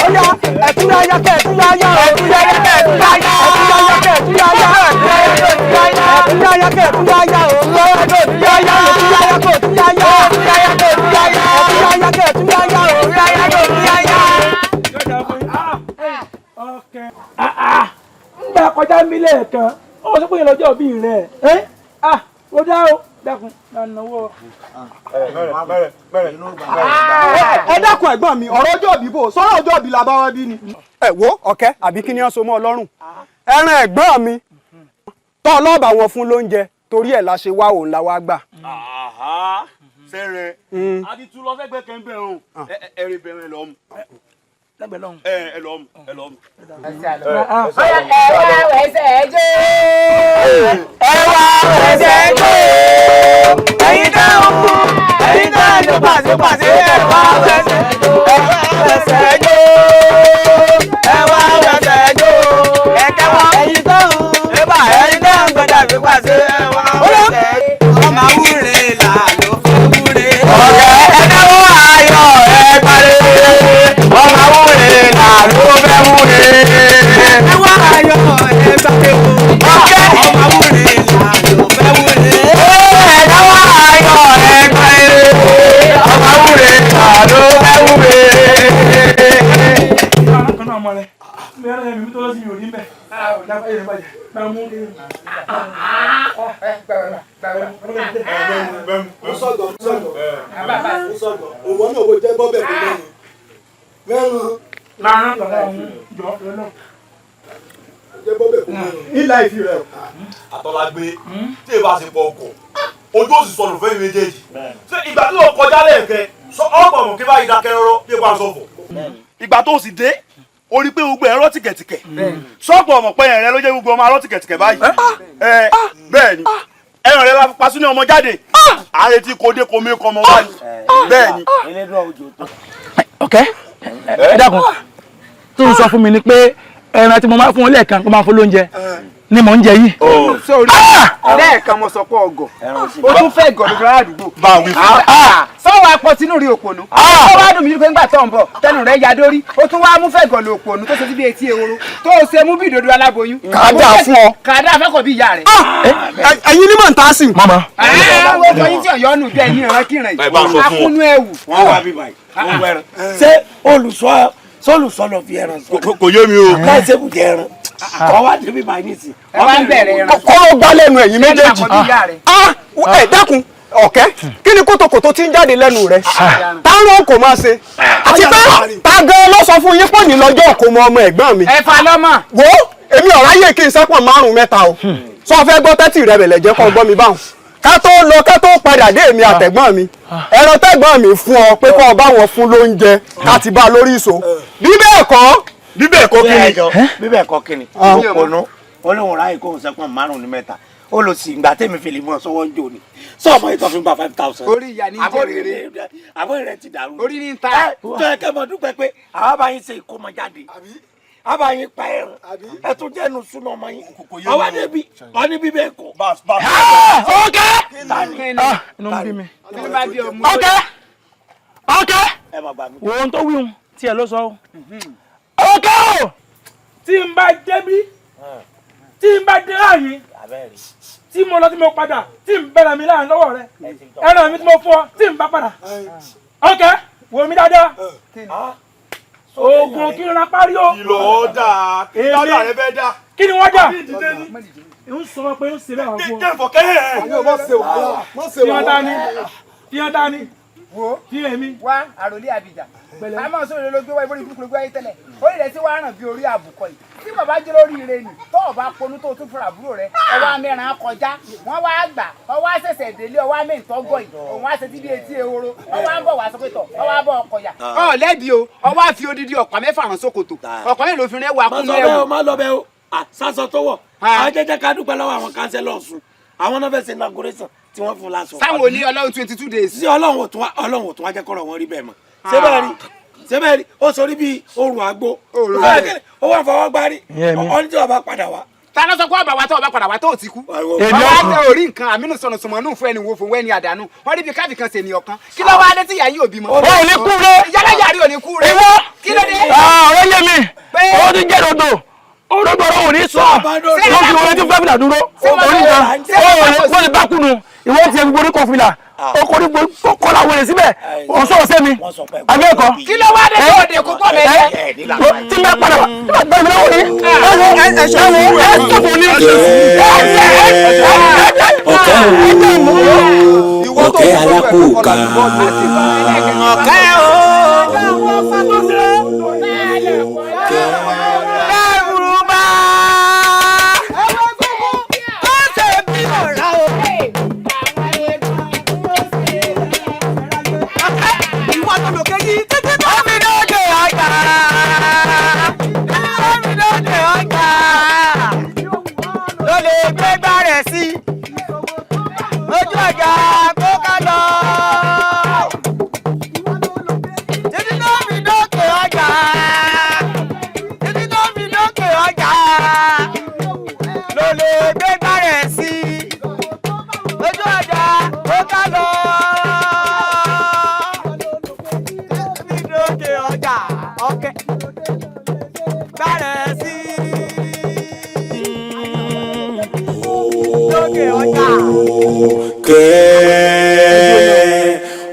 Ó yá ẹ̀túyáyá kẹ́ ẹ̀túyáyá ẹ̀túyáyá kẹ́ ẹ̀túyáyá ẹ̀túyáyá kẹ́ ẹ̀túyáyá ẹ̀túyáyá kẹ́ ẹ̀túyáyá ẹ̀túyáyá ẹ̀túyáyá kẹ́ ẹ̀túyáyá ẹ̀túyáyá kẹ́ ẹ̀túyáyá ẹ̀túyáyá kẹ́ ẹ̀túyáyá ẹ̀túyáyá kẹ́ ẹ̀túyáyá. Ń gbà kọjá mi lẹ́ẹ̀kan ó sọ pé ìlọ́jọ́ òbí rẹ̀ ẹ́ ah ó dá o dákun lánàwọ́. Ẹ dákun ẹ̀gbọ́n mi, ọ̀rọ̀ ọjọ́ òbí bò sọ̀rọ̀ ọjọ́ òbí la bá wá bí ni. Ẹ wo ọ̀kẹ́ àbí kí ni wọ́n so mọ́ Ọlọ́run ẹran ẹ̀gbọ́n mi tọ́ ọlọ́ọ̀bà wọn fún lóúnjẹ torí ẹ̀ la ṣe wá òun la wá gbà. Sẹ́rẹ̀ àdìtú lọ sẹ́gbẹ́ kẹ́ńbẹ̀ o ẹ̀rì bẹ̀rẹ̀ lọ́mù. Ẹ lọ́mù ẹ lọ́mù. Ẹ wá wẹsẹ̀ jó. Ẹ wá wẹsẹ̀ jó. Ẹ̀yin dáhùn ẹ̀yin dáhùn ló pàṣípàṣẹ. Ẹ wá wẹsẹ̀ jó. Ẹ wá wẹsẹ̀ jó. Ẹ wá wẹsẹ̀ jó. Ẹ kẹ́wọ́. Ẹ̀yin dáhùn ẹ̀bà ẹ̀yin dáhùn gbọ́dọ̀ fi pàṣẹ. Ẹ wá wẹsẹ̀ jó. Ọmọ wúre là ló fún wúre. Ọ̀gá ẹ̀dáwó ayọ̀ ẹ̀ parí. Ọmọ wúre là ló fẹ́ wúre. Ẹ̀dáwó ayọ̀ ẹ̀ parí. Ọ̀gá ọmọ wúre là ló fẹ́ wúre. Ẹ̀dáwó ayọ̀ ẹ̀ parí. Ọmọ wúre là ló fẹ́ wúre. Kan náà mọ rẹ mi ẹran ẹ̀mí tó lọ sí mi ò rí mbẹ. Sọ̀gọ̀ sọ̀gọ̀ sọ̀gọ̀ òwò náà wo jẹ́ bọ́bẹ̀ kó mẹ́rin mẹ́rin. Láàárín kọ̀ọ̀kan ọ̀hún jọ lọ́nà. Jẹ́ bọ́bẹ̀ kó mẹ́rin. Nílà ìfi rẹ̀ o. Àtọ́lágbé tí èèbá ṣe pọ̀ ọkọ̀ ojú òsì sọnù fẹ́mi méjèèjì. Ṣé ìgbà tí wọ́n kọjá lẹ́ẹ̀kẹ́ sọ ọ̀pọ̀ mọ̀ kí báyìí dákẹ́ rọ́rọ́ bí èèbá ń sọ̀fọ̀. Ìgbà tó sì dé o rí pé gbogbo ẹ̀rọ tìkẹ̀tìkẹ̀ sọ́ọ̀pù ọmọ pẹ́ ẹ̀rẹ́ ló jẹ́ gbogbo ọmọ arọ́ tìkẹ̀tìkẹ̀ báyìí. Bẹ́ẹ̀ ni ẹ̀rọ rẹ̀ la fi pa sínú ọmọ jáde à ń retí kó dé kó mí kọ́ ọmọ wáyé bẹ́ẹ̀ ni. Ọ̀kẹ́ ẹ dákun tó ń sọ fún mi ni pé ẹran tí mo máa fún ọ lẹ́ẹ̀kan kó máa fún lóúnjẹ ni mò ń jẹ yìí. Sórí lẹ́ẹ̀kan mo sọ pé ọgọ̀ o tún fẹ́ gọ̀ lójú àdúgbò. Sọ́wọ́ apọ̀ sínú rí òpònú. Ó wá dùn mí pé ńgbà tó ń bọ̀ tẹnu rẹ̀ ya dórí ó tún wá mú fẹ́ gọ̀ lò òpònú tó ṣe sí bí etí ehoro tó o ṣe mú bí ìdodo aláboyún. Kàdá fún ọ. Kàdá fẹ́kọ̀ọ́ bí ìyá rẹ̀. Ẹ̀yin ní mọ̀ ń ta sí. Mama. Ẹ wọ́n yín tí ọ̀yọ́ nù bí ẹ̀yin ìran kíran yìí. Akúnú ẹ̀wù. Wọ́n wá bí báyìí wọ́n wẹ́ran. Ṣé olùsọ lọ fi ẹran sọ? Kò yé mi o. Láì sẹ́kù jẹ ẹran. Kọ́ wá débi báyìí nísì. Ẹ wá ń bẹ̀rẹ̀ ẹran. Kọ́rọ̀ gbá lẹ́nu ẹ̀yin méjèèjì. Ẹ dákun ọ̀kẹ́ kí ni kòtòkòtò tí ń jáde lẹ́nu rẹ̀ táwọn kò máa ṣe àti pé ta gan ló sọ fún yín pọ̀ ní lọ́jọ́ kò mọ ọmọ ẹ̀gbọ́n mi. Ẹ fa lọ́mọ. Wo èmi ọ̀ráyè kí n sẹ́pọ̀ márùn-ún mẹ́ta o sọ fẹ́ gbọ́ tẹ́tì rẹ bẹ̀lẹ̀ jẹ́ kó gbọ́ mi báwọn ká tó lọ ká tó padà dé èmi àtẹ̀gbọ́n mi ẹran tẹ́gbọ́n mi fún ọ pé kó o bá wọn fún lóúnjẹ ká ti bá a lórí ìṣó bí bẹ́ẹ̀ kọ́. Bí bẹ́ẹ̀ kọ́ kí ni. Bí bẹ́ẹ̀ kọ́ kí ni. Òpònú olóhùn ráyè kóhùn sẹ́pọ̀n márùn-ún ní mẹ́ta ó lọ sí ìgbà tẹ́mi fi lè mọ sọ́wọ́ ń jò ní sọ́ọ̀mọ́ yìí tó fi ń gba 5,000. Orí ìyá ní jẹ́ rere. Àbórí rẹ ti dàrú. Orí ní ta. Tó yẹ kẹ́ mọ̀ dúpẹ́ pé àwa bá yín ṣe ìkómọ jáde àwa bá yín pa ẹran ẹ tún jẹ́nu súná ọmọ yín àwa débi wọ́n ní bíbẹ́ kọ́. Ọ̀kẹ́ inú ń bí mi. Ọ̀kẹ́ ọ̀kẹ́ wo ohun tó wíhun tiẹ̀ ló sọ o. Ọ̀kẹ́ o tí n bá débi tí n bá dé láàyè tí mo lọ tí mo padà tí n bẹ̀rẹ̀ mi láàrin lọ́wọ́ rẹ ẹran mi tí mo fún ọ tí n bá padà. Ọ̀kẹ́ wo mi dáadáa oògùn kí n ra parí o. Ìlọ dà kí lọ́dà rẹ fẹ́ dà. Kí ni wọ́n dà? Ń sọ pé ń ṣe bẹ́ẹ̀ wọ́n fún ọ. Jẹ́ ìfọ̀kẹ́ ẹ̀. Tíyan ta ni? Wo Tíyan èmi. Wá àròlé àbíjà. A máa sọ̀rọ̀ ló gbé wá ìbórí burúkú ló gbé wáyé tẹ́lẹ̀. Orí rẹ̀ tí wàá ràn bí orí àbùkọ yìí. Tí bàbá jẹ́ lórí ire nì, tó o bá ponú tó o tún fúnra àbúrò rẹ̀, ọwọ́ amẹ́ran kọjá, wọ́n wá gbà, ọwọ́ àṣẹ̀ṣẹ̀ délé, ọwọ́ amẹ́ǹtọ́gọ̀ yìí, òun á ṣe tí bí etí ehoro, ọwọ́ á ń bọ̀ wá sọ pé tọ̀, ọwọ́ á bọ̀ ọkọ̀ yà. Ọ lẹ́bi o, ọwọ́ á fi odidi ọ̀pá mẹ́fà rán sókòtò, ọ̀pá mélòó fi rẹ́ wà kúnú ẹ̀wù. Má lọ bẹ́ẹ̀ o, sásọ tó wọ̀, àwọn jẹ́jẹ́ ká dúpẹ́ lọ́wọ́ àwọn kánsẹ́lọ̀ Ọ̀ṣun, àwọn náà fẹ́ ṣe inauguration tí wọ́n fún lásọ. Sáwọn òní Ọlọ́run 22 days. Sí Ọlọ́run ò tún wá jẹ́ kọ́rọ̀ wọn rí bẹ́ẹ̀ mọ́. Ṣé bẹ́ẹ̀ rí? Ṣé bẹ́ẹ̀ rí? Ó sọ rí bíi orun àgbo. Ó wà fọwọ́ gbárí. Ọ̀ní tí wàá bá padà wá. Ta ló sọ pé ọba wa tó ọba padà wá tó ò ti kú. Bàbá tẹ orí nǹkan àmínú sọnù sọmọ fún ẹni wo fún wẹ́ni àdánù. Wọ́n rí bí káfí kan sèmi ọ̀kan. Kí ló wá dé tí ìyá yìí ò bímọ? O ò ní kú rẹ. Yálà yàrá ò ní kú rẹ. Ìwọ. Kí ló dé? Ọ̀rẹ́ yé mi. Ó ti jẹ́ dodo. Olóògbé ò ní sọ. Ó fi orin tí fẹ́ fìlà dúró. Orí kan. Ó lè bá kùnú. Ìwọ ti ẹ̀ gbogbo orí kan fìlà. Ọkọ̀ ní kọ́lá wẹ̀rẹ̀ síbẹ̀. Ọ̀sọ́ ọ̀sẹ́ mi. Abẹ́ẹ̀kọ́. Kí ló wá dé tó òde kó pọ̀ mẹ́lẹ̀? Tí mẹ́ padà wá. Tí mẹ́ gbẹ́mí lọ́wọ́ ni. Ẹ sọ̀fọ̀ ni. Ọ̀kẹ́ o, ọ̀kẹ́ alákòókà. Ọ̀kẹ́ o.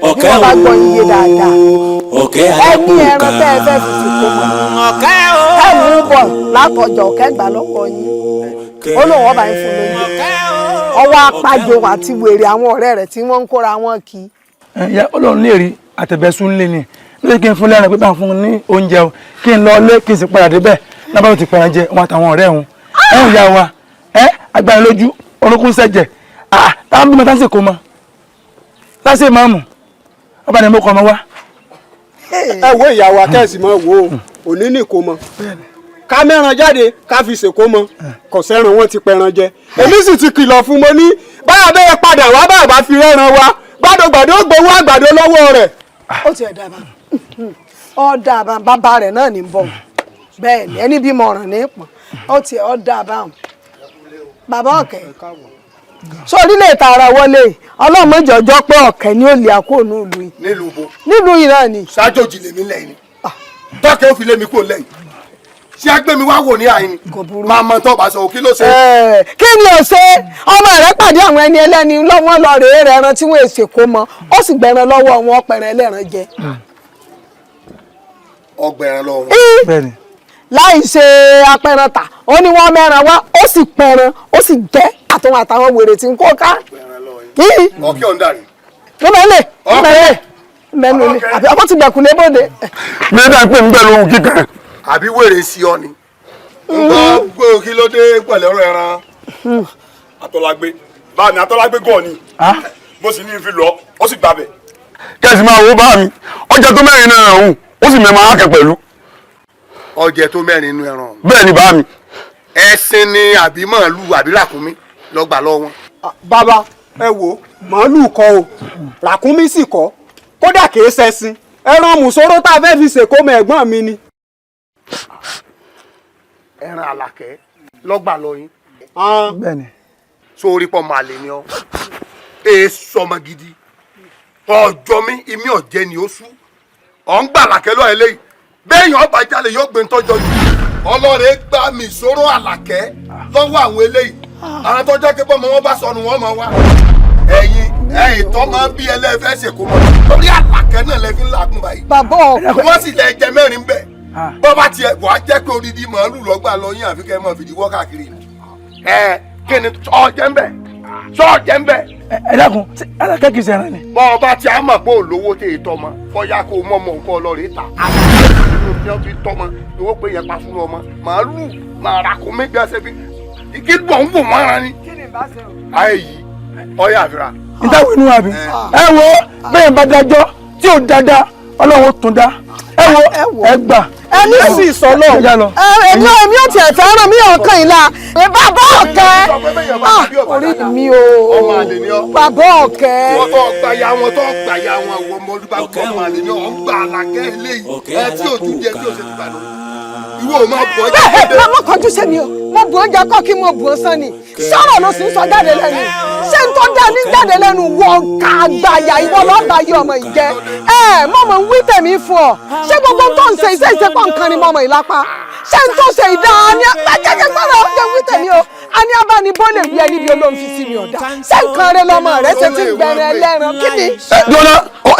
Ọ̀kẹ́ wọ́n bá gbọ́ iye dáadáa. Ọ̀kẹ́ Ẹ ní ẹran tẹ́ ẹ fẹ́ fi sìnkú mọ́. Ẹ mú bọ̀ látọjọ́ ọ̀kẹ́ gbà lọ́wọ́ yín. Ó lóun ọba yín fún lóúnjẹ. Ọwọ́ apájọ àti wèrè àwọn ọ̀rẹ́ rẹ̀ tí wọ́n ń kóra wọn kí. Ìyá Ọlọ́run lè rí àtẹ̀bẹ̀sùn lé ni. Lóye kí n fún lẹ́ran pé bá ń fún un ní oúnjẹ o. Kí n lọ lé kí n sì padà débẹ̀. Lábàá ti pẹran jẹ wọn àtàwọn ọ̀rẹ́ òun. Ẹ ń yá wa. Ẹ agbára lójú orúnkún sẹ̀jẹ̀. Táwọn bímọ tá ń sèkó mọ. Lásìkò máàmù. Ọba ni mo kọ ọmọ wa. Ẹ wo ìyàwó akẹ́sì mọ́ wo òní ní kò mọ́ ká mẹ́ran jáde ká fi ṣèkó mọ́ kò sẹ́ran wọn ti pẹran jẹ. Èmi sì ti kìlọ̀ fún mo ní báyà bẹ́ẹ̀ padà wá bá bá fi rẹ́ran wa gbàdógbàdó gbowó àgbàdo lọ́wọ́ rẹ̀. Ó ti ẹ̀ dábàá ó dábàá bàbá rẹ̀ náà ní bọ̀ bẹ́ẹ̀ ni ẹni bímọ ọ̀ràn ní pọ̀n ó ti ọ̀ dábàá bàbá ọ̀kẹ́ so orílẹ̀ tààrà wọlé ọlọ́mọdé ọjọ́ pé ọ̀kẹ́ ni ó lè àkóónú ìlú yìí. Nílùú bo. Nílùú yìí náà ni. Ṣáájòjì lèmi lẹ́yìn ni tọ́kẹ́ ó fi lé mi kúrò lẹ́yìn ṣé agbẹ́mi wá wò ní àyìn ni máa mọ tó bá sọ kí ló ṣe. Kí ni ò ṣe ọmọ rẹ pàdé àwọn ẹni ẹlẹ́ni lọ́wọ́ lọ rèé rẹ ẹran tí wọ́n èsè kó mọ ó sì gbẹran lọ́wọ́ wọn pẹ̀rẹ̀ ẹlẹ́ran jẹ. Ọgbẹ̀rẹ̀ lọ́wọ́. Bẹ́ẹ̀ni. Láì ṣe apẹran tà ó ní wọ́n mẹ́ran wá ó sì pẹran ó sì jẹ àtọwọn àtàwọn wèrè tí ń kó ká. Ọ̀kẹ́ ọ̀ndà rè. Mẹ́lẹ̀ mẹ́lẹ̀ mẹ́nu ni àbí ọkọ ti gbẹ̀kú lébòde. Mi dà pé ń bẹ̀ lóhun kíkan. Àbí wèrè sí ọ ni. Ń gbọ́ kí ló dé pẹ̀lú ọ̀rọ̀ ẹran. Atọ́lágbé bá mi Atọ́lágbé gọ̀ ni mo sì ní fi lọ ó sì gbàbẹ̀. Kẹ́sì máa wo bá mi ọjà tó mẹ́rin náà ọ̀hún ó sì mẹ́mọ́ ákẹ́ pẹ̀lú. Ọjẹ tó mẹ́rin inú ẹran. Bẹ́ẹ̀ ni bá mi. Ẹṣin ni àbí màálù àbí ràkúnmí lọ gbà lọ wọn. Bàbá ẹ wo màálù kọ́ o ràkúnmí sì kọ́ kódà kìí ṣẹṣin ẹran mùsòrò tá a fẹ́ fi ṣèkómọ ẹ̀gbọ́n mi ni. Ẹran àlàkẹ́ lọ́gbà lọ yín. Bẹ́ẹ̀ni. Sórí pọ̀ màlè ni ọ èé sọmọ gidi ọjọ́ mi ìmí ọ̀jẹ̀ ni ó sú ọ̀ ń gbà àlàkẹ́ lọ́ọ̀ eléyìí bẹ́ẹ̀yàn ọba jalè yóò gbé ntọ́jọ́ yìí ọlọ́rẹ̀ gbà mí sọ̀rọ̀ àlàkẹ́ lọ́wọ́ àwọn eléyìí àwọn tó jẹ́ pé bọ́mọ wọn bá sọnù wọn máa wá ẹ̀yin ẹ̀yin tó máa bí ẹlẹ́fẹ́ ṣèkó mọ́ torí àlàkẹ́ náà lẹ fi ń làágùn báyìí bàbá ọkọ wọ́n sì lẹ jẹ mẹ́rin bẹ́ẹ̀ bọ́ bá tiẹ̀ wàá jẹ́ pé odidi màálù lọ́gbà lọ yín àfi kẹ́ ẹ máa fìdí wọ́ káàkiri ẹ kí ni ọ̀jẹ̀ ń bẹ̀ sọ̀jẹ̀ ń bẹ̀. Ẹ dákun àlàkẹ́ kìí ṣe ẹran ni. Bọ́ ọba tí a mọ̀ pé olówó tẹ ìtọ́ mọ kọ́yá kó mọ́ ọmọ nǹkan ọlọ́rẹ̀ ta tí wọ́n fi tọ́ mọ ni wọ́n pè yẹn pa fún ọmọ màálù màrà kó méjì ẹsẹ̀ fi kí ló ń wò mọ́ra ni. Kí ni bá ṣe o. Ayé yìí ọyá àfira. Ìdáwọ̀ inú àbí ẹ wo bẹ́ẹ̀ bá dájọ́ tí ò dáadáa Ọlọ́run ó tún dá ẹ wo ẹ gbà. Ẹni sì sọ lọ èmi èmi ò tiẹ̀ fẹ́ràn mi ọ̀kan ìlà bàbá ọ̀kẹ́ orí mi o bàbá ọ̀kẹ́. Wọ́n tó gbà ya wọn tó gbà ya wọn wọ́n mọ olúbà gbọ́ ọmọ àlè ni ọ̀ ń gbà àlàkẹ́ eléyìí ẹ tí ò tún jẹ tí ò ṣe tún bà lórí. Ìwọ ò máa bọ̀ ẹ ẹ má kọjú sẹ́mi o. Mo bù oúnjẹ kọ́ kí mo bù ó sán ni. Sọ̀rọ̀ ló sì ń sọ jáde lẹ́nu. Ṣé n tó dá ní jáde lẹ́nu wọ ká àgbàyà ìwọ lọ́ọ́ bá yí ọmọ yìí jẹ́? Ẹ mọ̀mọ́ ń wí tèmi fún ọ. Ṣé gbogbo tó ń ṣe iṣẹ́ ìṣepọ̀ nǹkan ni mọ̀mọ́ ìlápá? Ṣé n tó ṣe ìdá ni jẹ́jẹ́ gbọ́dọ̀ ọjọ́ wí tèmi o. A ní abánibó lè wí ẹni bí olóhùn fi sí mi ọ̀dà. Ṣé nǹkan rẹ lọmọ rẹ ṣe ti gbẹrẹ ẹlẹ́ran kí ni? Dọ́là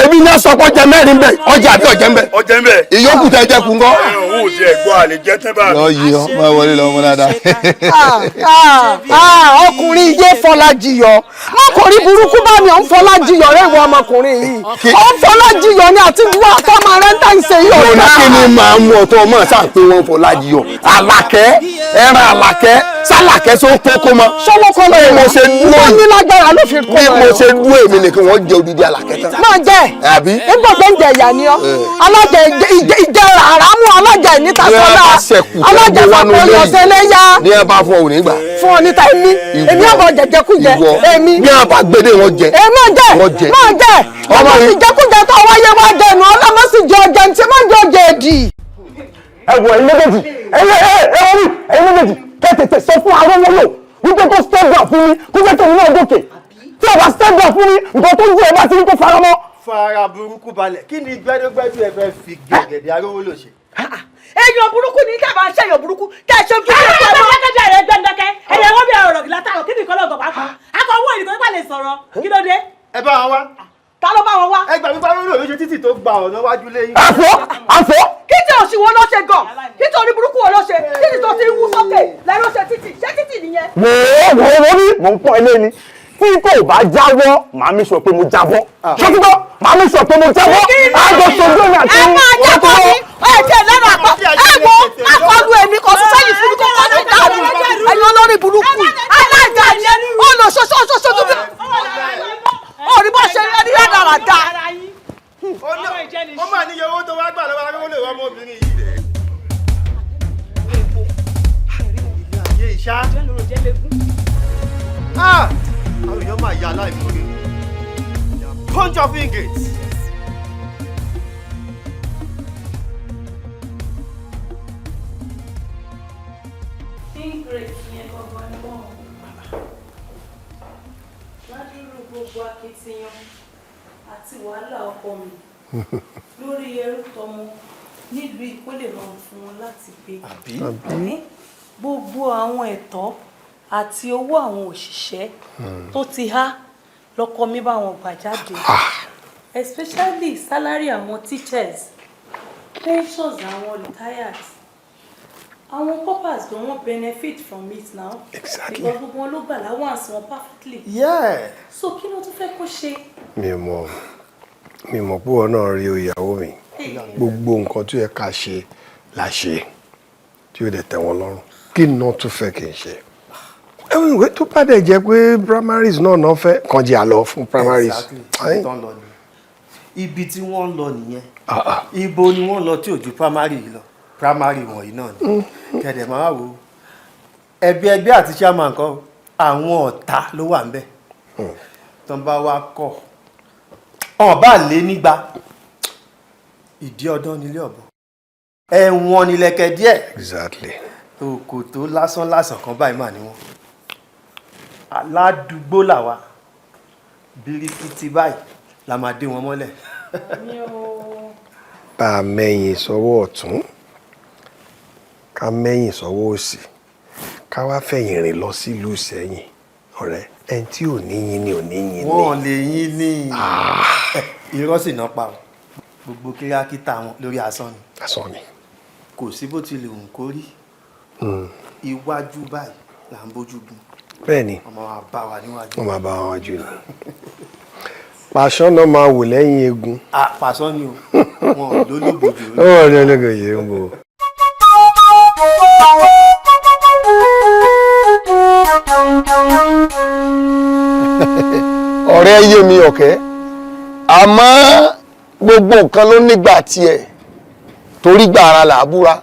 ebi ní sọpọ́ jẹ mẹ́rin bẹ́ẹ̀, ọjà àbí ọ̀jẹ̀ ń bẹ̀. Ọjẹ́ ń bẹ̀. Ìyókù tẹ jẹ kú ńkọ́. Ẹ òun ò tiẹ̀ gbọ́ àlè jẹ́ tẹ́ bá. Lọ yí ọ, máa wọlé lọ ọmọ dáadáa. Ọkùnrin yé Fọlájiyọ̀, ọkùnrin burúkú bá mi, ò ń Fọlájiyọ̀ rẹ ìwọ ọmọkùnrin yìí, ò ń Fọlájiyọ̀ ni àti ìwọ àtọmọ rẹ ń tà ń ṣe yìí Mo ní ọ̀dà. kí ni màá mú ọtọ ọmọ sáà pé wọ́n Fọlájiyọ̀. Àlàkẹ́ ẹran àlàkẹ́ sálàkẹ́ só tó kó mọ. Sọ́wọ́ kọ́ lọ Bí mo ṣe dúró wọ́n ní lágbára ló fi kó bí mọ mo ẹ̀. ṣe dúró èmi nìkan wọ́n jẹ odidi àlàkẹ́ tán. Máa jẹ Àbí? nígbà tó ń jẹ ìyá ni ọ, alájẹ ìjẹ àràmù, alájẹ ìníta Bí wọ́n sọlá, bá ṣẹ̀kù tó alájẹ gbé wánú fapò ilé yìí. yọ̀sẹ̀lẹ́yà Ní ẹ bá fún ọ ò ní gbà. fún ọ níta èmi èmi ọmọ jẹjẹkújẹ Ìwọ. èmi. Bí wọ́n bá gbédè wọn jẹ. Èmi jẹ Wọ́n jẹ. máa jẹ Ọmọ ọmọ yìí. ìjẹkújẹ tó wáyé wá jẹnu ọlọmọ sì jẹ ọjẹ ntí má jẹ ọjẹ èdì. Ẹ wọ ẹ̀yin méjèèjì, ẹ̀yin ẹ ẹ wọ mi, ẹ̀yin méjèèjì, kẹ́ tètè sọ fún Arówólò wípé kó step down fún mi, kó jẹ́ kí òun náà gòkè. Tí ò bá step down fún mi, nǹkan tó ń jẹ́ ẹ bá ti ní kó fara mọ́. Fara burúkú balẹ̀, kí ni gbẹ́dúgbẹ́dú ẹ fẹ́ fi gẹ̀gẹ̀dẹ̀ Arówólò ṣe? Èèyàn burúkú ní kẹ́ bá ń ṣe èèyàn burúkú kẹ́ ẹ ṣe ojú Ẹ ẹ̀ ẹ gbẹ́dẹ́gbẹ́ rẹ gbẹ́ndẹ́kẹ́ ẹ̀yẹ wọ́n bí ọ̀rọ̀ látàrọ̀ kí nìkan lọ́gọ̀ pàápàá akọ owó ìdìbò nípa lè sọ̀rọ̀, kí ló dé? Ẹ bá wọn wá. Ta ló bá wọn wá? Ẹ gbà wípé Arówólò ló ṣe títì tó gba ọ̀nà wájú lẹ́yìn. Àfọ́ àfọ́. Kí tí òsì wo ló ṣe gan? Kí tí orí burúkú wo ló ṣe? Kí tí tó ti ń wú sókè lẹ́nu ṣe títì? Ṣé títì nìyẹn? Wò ó wò ó wò ó ní mò ń pọ́n ilé ni. Tí kò bá jáwọ́, màá mi sọ pé mo jábọ́. Ṣé ti gbọ́? Màá mi sọ pé mo jábọ́. Àjọ ṣojú mi àti Ẹ máa jábọ́ ní ẹ jẹ́ lẹ́nu àpá. Ẹ wo akọlù èmi kò sún sẹ́yìn fún mi kó kọ́ ní ìdáàbò. Ẹ̀yin olórí burúkú. Aláìda ni olùṣoṣoṣoṣo tó bí. Orí bó ṣe rí ẹni rádaràda. Ó mà níye owó tó wá gbà lọ́wọ́ Arówólò ọmọbìnrin yìí. Ilé ayé ìṣá. Ah! Àwọn èèyàn máa ya aláìmoore. They are bunch of ingrates. Ingrate yẹn gangan ni wọ́n. Ládùúrú gbogbo akitiyan àti wàhálà ọkọ mi lórí ẹrú tọmọ nílùú yìí kó lè rọrùn fún wọn láti gbé. Àbí? Ẹ́, gbogbo àwọn ẹ̀tọ́ àti owó àwọn òṣìṣẹ́ tó ti há lọ́kọ mi bá wọn gbà jáde, especially salary àwọn teachers, pensions àwọn retired, àwọn corpers gan, wọ́n benefit from it now. Exactly. Because gbogbo wọn ló gbà allowance wọn perfectly. So kí ló tún fẹ́ kó ṣe? Mi mọ̀ pé wọn náà rí o, ìyàwó mi. Gbogbo nǹkan tó yẹ ká ṣe la ṣe tí ó dẹ̀ tẹ́ wọn lọ́rùn. Kí ni wọ́n tún fẹ́ kí n ṣe? Ẹ̀wọ̀n ìwé tó bá dẹ̀ jẹ́ pé primaries náà náà fẹ́ kàn jẹ́ àlọ́ fún primaries. Exactly. Ibi tán lọ nìyẹn. Ibi tí wọ́n ń lọ nìyẹn. Ibo ni wọ́n lọ tí ò ju primary yìí lọ? Primary wọ̀nyí náà ni. Kẹ̀dẹ̀ máa wò ó. Ẹbí ẹgbẹ́ àti chairman kan, àwọn ọ̀tá ló wà ńbẹ̀. Tán bá wá kọ̀, ọ̀n bá lé nígbà. Ìdí ọdán nílé ọ̀bọ. Ẹ̀wọ̀n nílẹ̀kẹ̀ díẹ̀. Exactly. Òkòtó lásán lásán kan báyìí mà ní wọn. Aládùúgbò làwa. Bíríkìtì báyìí la máa dé wọn mọ́lẹ̀. Bá a mẹ́yìn sọ́wọ́ ọ̀tún, ká mẹ́yìn sọ́wọ́ òsì, ká wá fẹ̀yìn rìn lọ sílùú Ìsẹ́yìn. Ọ̀rẹ́, ẹni tí ò ní yín ni ò ní yín ni. Wọ́n lè yín ní irọ́ sì náà pa o. Gbogbo kírákítà wọn lórí asán ni. Asán ni. Kò sí bó ti lè wù kó rí. Iwájú báyìí là ń bójú gun. Bẹ́ẹ̀ni. Wọ́n máa bá wa níwájú. Wọ́n máa bá wa wájú ni. Pàṣán náà máa wò lẹ́yìn eegun. Ah, pàṣán ni o. Wọn ò lólógbòjò. Ó wọ́n ní olóògbòjò ń bò. Ọ̀rẹ́ yé mi ọ̀kẹ́, àmọ́ gbogbo nǹkan ló nígbà tiẹ̀, torí gbà ara là á búra,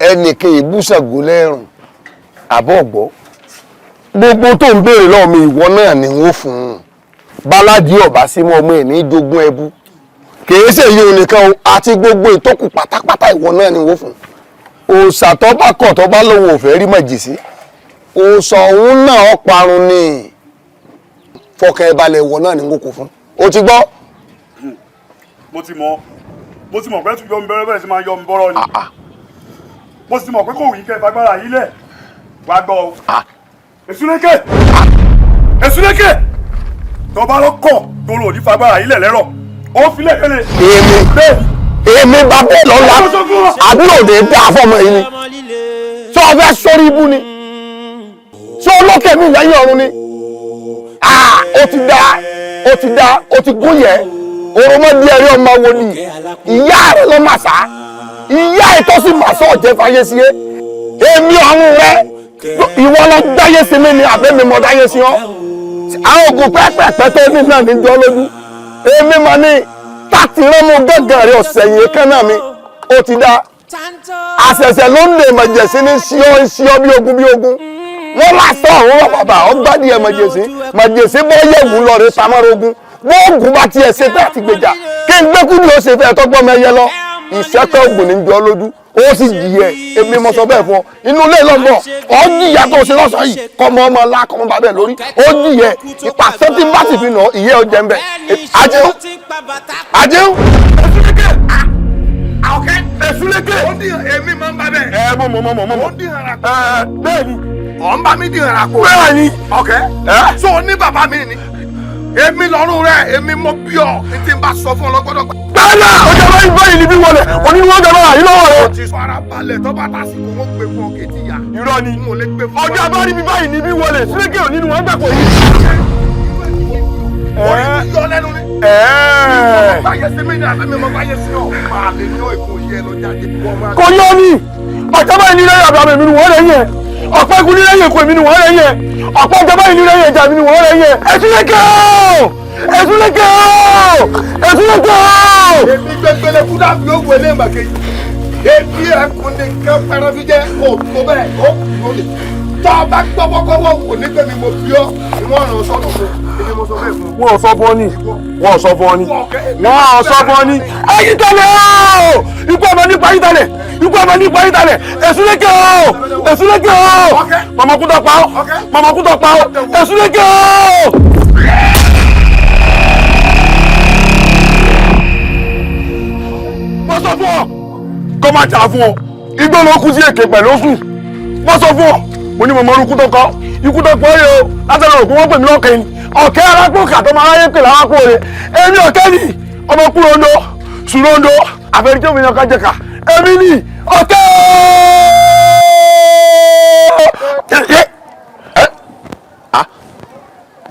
ẹnìkan ìbúsàgò lẹ́rùn àbọ̀ ọ̀gbọ́. Gbogbo tó ń béèrè lọ́wọ́ mi, ìwọ náà ni wọ́n fún un. Báládì ọ̀bá sí mọ́ ọmọ ẹ̀ ní jogún ẹbú, kìí ṣe èyí nìkan o, àti gbogbo ìtókù pátápátá, ìwọ náà ni wọ́n fún un. Òòṣà tó bá kọ̀ tó bá lóun ò fẹ́ rí màjèsí, òòṣà òun náà ó parun ni. Fọkàn ẹ balẹ̀, ìwọ náà ní n kò fún. O ti gbọ́. Mo ti mọ̀ pé tún yọ mi bẹ́rẹ̀ bẹ́rẹ̀ sí máa yọ mi bọ́rọ̀ ni. Mo sì mọ̀ pé kò wí kẹ́ fagbára yìí lẹ̀. Wàá gbọ́ o. Èsúlékè! Èsúlékè! Tó bá lọ kọ̀ tó lò ní fagbára yìí lẹ̀ lẹ́rọ̀. Ó filẹ̀ kẹ́lẹ̀. Èmi bá bẹ́ẹ̀ lọ́la, àbí òde dá fọmọ yìí ni? Sọ fẹ́ sórí ibú ni? Sọ olókè mi lẹ́yìn ọ̀run ni? Ó ti dá, ó ti dá, ó ti gún yẹ òròmọdé ẹ̀rí ọmọ wo ni ìyá rẹ ló mà sá, ìyá ẹ̀ tó sì mà sọ ọ̀jẹ̀ fàyè sí é. Èmi ọ̀run rẹ, ìwọ lọ dáyé sí mi ni àbẹ́mi mọ̀ dáyé sí ọ? Àwọn oògùn pẹ́pẹ́pẹ́ tó ní náà ní jọ lójú. Èmi mà ní tàtí ránmú gángan rẹ ọ̀sẹ̀ yìí kan náà mi. Ó ti dá. Àṣẹ̀ṣẹ̀ ló ń lè mọ̀jẹ̀sí ní ṣíọ́ ń ṣíọ́ bí ogun bí ogun. Wọ́n lásán ọ̀run wà bàbá ọgbádìí ẹ̀ mọ̀jẹ̀sí mọ̀jẹ̀sí bọ́ yẹ̀wù lọ rẹ pamọ́ra ogun. Bóògùn bá tiẹ̀ ṣe fẹ́ àti gbèjà kí n gbé kúndùn ó ṣe fẹ́ tọ́gbọ́n mẹ́yẹ lọ. Ìṣẹ́pẹ́ ògùn ní jọ lójú, ó sì jìyẹ. Èmi mo sọ bẹ́ẹ̀ fún ọ. Inú ilé lọ́gbọ̀n ọ jìyà tó ṣe lọ́sàn-án yìí, kọ́mọ ọmọ ńlá kọ́mọ bàbá ẹ̀ lórí, ó jìyẹ ìpàṣẹ tí bá sì fi nà ìyẹ́ ọjẹ́ ń bẹ̀. Àjẹun àjẹun. Èsúlékè. Ó dín èmi máa ń bá bẹ́ẹ̀. Ẹ mọ̀ mọ̀ mọ̀ mọ̀ mọ̀. Ó dín ara kò. Ẹ bẹ́ẹ̀ ni. Ọ̀ ń bá mi dín ara kò. Bẹ́ẹ̀ ni. Ọ̀kẹ́. So ní bàbá mi ni. Èmi lọ́rùn rẹ̀, èmi mọ bí ọ ní tí n bá sọ fún ọ lọ́gbọ́dọ̀ gbà. Gbẹ́lá ọjọ́ báyìí báyìí ni bí wọlé òní ni wọ́n jọ náà yìí lọ́wọ́ rẹ̀. Ó ti sọ ara balẹ̀, tó bá tásìkò wọn gbé fún ọ kéjì yá. Irọ́ ni. N ò lè gbé fún ọ. Ọjọ́ abárí mi báyìí ni bí wọlé Súlékè òní ni wọ́n gbà pọ̀ yìí. Orí mi yọ lẹ́nu ni. Báyẹ̀ sí mi ní àbẹ́ mi mọ báyẹ̀ sí ọ. Máa lè ní ìkó yẹ lọ jáde. Kò yọ ni ọjọ́ báyìí ní lẹ́yìn àbí àmì mi ni wọ́n lè yẹ ọ̀pọ̀ igun ní lẹ́yìn èkó, èmi ni wọ́n lè yẹ ọ̀pọ̀ ọjọ́ báyìí ní lẹ́yìn ẹja, èmi ni wọ́n lè yẹ. Èsúlékè ooo! Èsúlékè ooo! Èsúlékè ooo! Èmi gbẹgbẹlẹ kú dàbí ògùn eléyìí kejì. Ebi ẹkùn ní kẹ́ fẹ́rẹ́ fi jẹ́ kó tó bẹ́ẹ̀ ó kúrò lè. Tọ́ ọ bá gbọ́wọ́kọ́wọ́ kò ní pé mi mo bí ọ, ìwọ̀n ọ̀ràn sọ́nà fún èmi mo sọ bẹ́ẹ̀ fún ọ. Wọ́n ò sọ fún ọ ní, wọ́n ò sọ fún ọ ní, wọ́n ò sọ fún ọ ní. Ayítalẹ̀ ooo! Ikú ọmọ nípa ayítalẹ̀, ikú ọmọ nípa ayítalẹ̀. Èsúlékè ooo! Èsúlékè ooo! Màmá kúndọ̀ pa ọ́, màmá kúndọ̀ pa ọ́. Èsúlékè ooo! Mo sọ fún ọ kó má jà fún ọ, igbó ló kú sí èké pẹ̀lú oṣù. Mo sọ fún ọ, mo ní mo mọ ikú tó kọ, ikú tó pọ̀ yìí o. Látọ̀dọ̀ òkú wọ́n pè mí lọ́kẹ́ ni ọ̀kẹ́ arákùnkà tó máa ráyé pè lárákùn rẹ̀. Èmi ọ̀kẹ́ ni ọmọ kúròndó sùròndó àfẹnijọ́ mi yan kájẹ̀ká, èmi ni ọ̀kẹ́.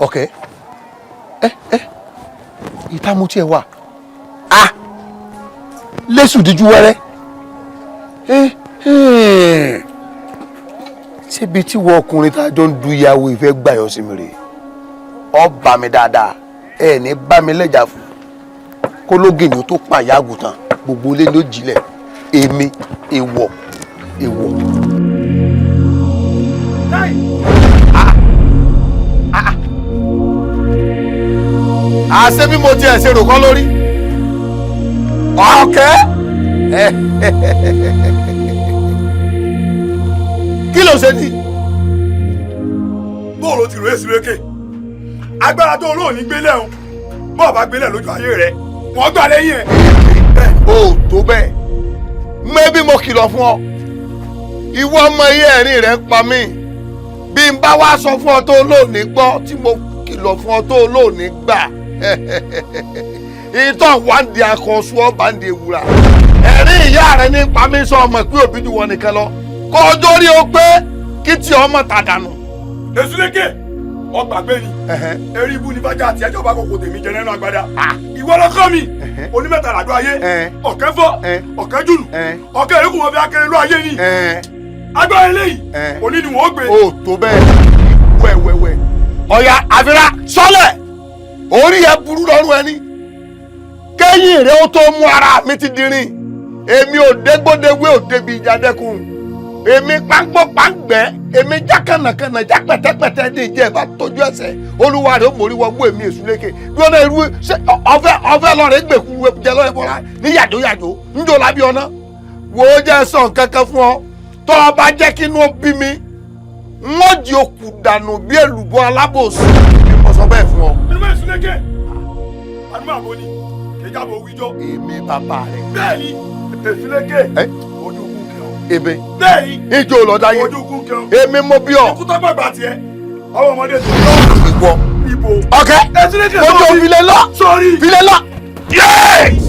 Ọ̀kẹ́ ẹ ẹ ìta mo tiẹ̀ wà lẹ́sùn díjú wẹ́rẹ́. Ṣébi tí wọ́n ọkùnrin tá a jọ ń du ìyàwó ìfẹ́ gbàyọ̀ sí mi rè ọ bá mi dáadáa, ẹ ní bá mi lẹ́jà fún kólógìnì tó pa ìyá àgùntàn, gbogbo ilé ló jìnlẹ̀. Èmi èèwọ̀ èèwọ̀. Àṣé bí mo tiẹ̀ ṣe rò kọ́ lórí ọ̀kẹ́, kí ló ṣe ní. Bóòlù ti rò Èsúlékè, agbára tó olóòní gbélé ọ̀hún, bọ́ọ̀ bá gbélé lójú ayé rẹ̀, wọ́n gbà lẹ́yìn ẹ̀. O tó bẹ́ẹ̀, mẹ́bí mo kìlọ̀ fún ọ, ìwọ ọmọ iye ẹ̀rín rẹ̀ ń pa mí. Bí n bá wá sọ fún ọ tó olóòní gbọ́, tí mo kìlọ̀ fún ọ tó olóòní gbà, ìtàn wà ń di akọ̀ṣù ọba ń di ewúra. Ẹ̀rín ìyá rẹ̀ ní pa mí. Sọ ọmọ pé òbí ju wọn nìkan lọ, kó ọjọ́ rí o pé kí tí ọmọ tàdánù. Èsúlékè, ọgbàgbé ni eré ibú ní bájà àti ẹjọ́ bá kòkò tèmi jẹ nínú agbada. Ìwọ lọkọ mi onímẹ̀ta làdó ayé, ọ̀kẹ́ fọ́, ọ̀kẹ́ jùlù, ọ̀kẹ́ ìyókù wọn fi akéré ló ayé ni. Agbára eléyìí òní ni wọ́n gbé. O tó bẹ́ẹ̀, wẹ́wẹ́wẹ́ ọ̀yà àfírà sọ́lẹ̀ orí ẹ burú lọ́rùn ẹni kẹ́yìn rẹ ó tó mú ara mi ti dirin. Èmi ò dégbòdewé ò débi ìjà dẹ́kun, èmi pàǹgbọ́ pàǹgbẹ́, èmi jákànnàkànnà já pẹ̀tẹ́pẹ̀tẹ́ ní ìjẹ́ ìbá tójú ẹsẹ̀ olúwa rẹ̀ ó mórí wọgbó. Èmi Èsúlékè bí wọn náà irú ṣe ọfẹ ọfẹ lọrẹ gbèkú jẹ lọrẹ bọra ní yàjóyàjó ńjọ lábí ọ̀nà Wo jẹ́ sọ nǹkan kan fún ọ, tó o bá jẹ́ kí inú ó bí mi, n ó di okùn dànù bí èlùbọ́ alábòsí. Mo sọ bẹ́ẹ̀ fún ọ. Inú mẹ́rin Súlékè, àdúgbò àbò ni, kejì àbò wíjọ. Èmi bàbá rẹ. Bẹ́ẹ̀ni, Èsúlékè, ojú kú kẹ ọ. Èmi. Bẹ́ẹ̀ni. Ìjọ lọ dáyé. Ojú kú kẹ ọ. Èmi mo bí ọ. Ikú tó gbàgbà tiẹ̀, àwọn ọmọdé tó lọ. Ìwọ. Ibo. Ọ̀kẹ́. Èsúlékè Ojú sọ́ọ̀rì. òfìlẹ̀ lọ. Sọ́ọ̀rì. Filẹ̀ lọ. Yéé!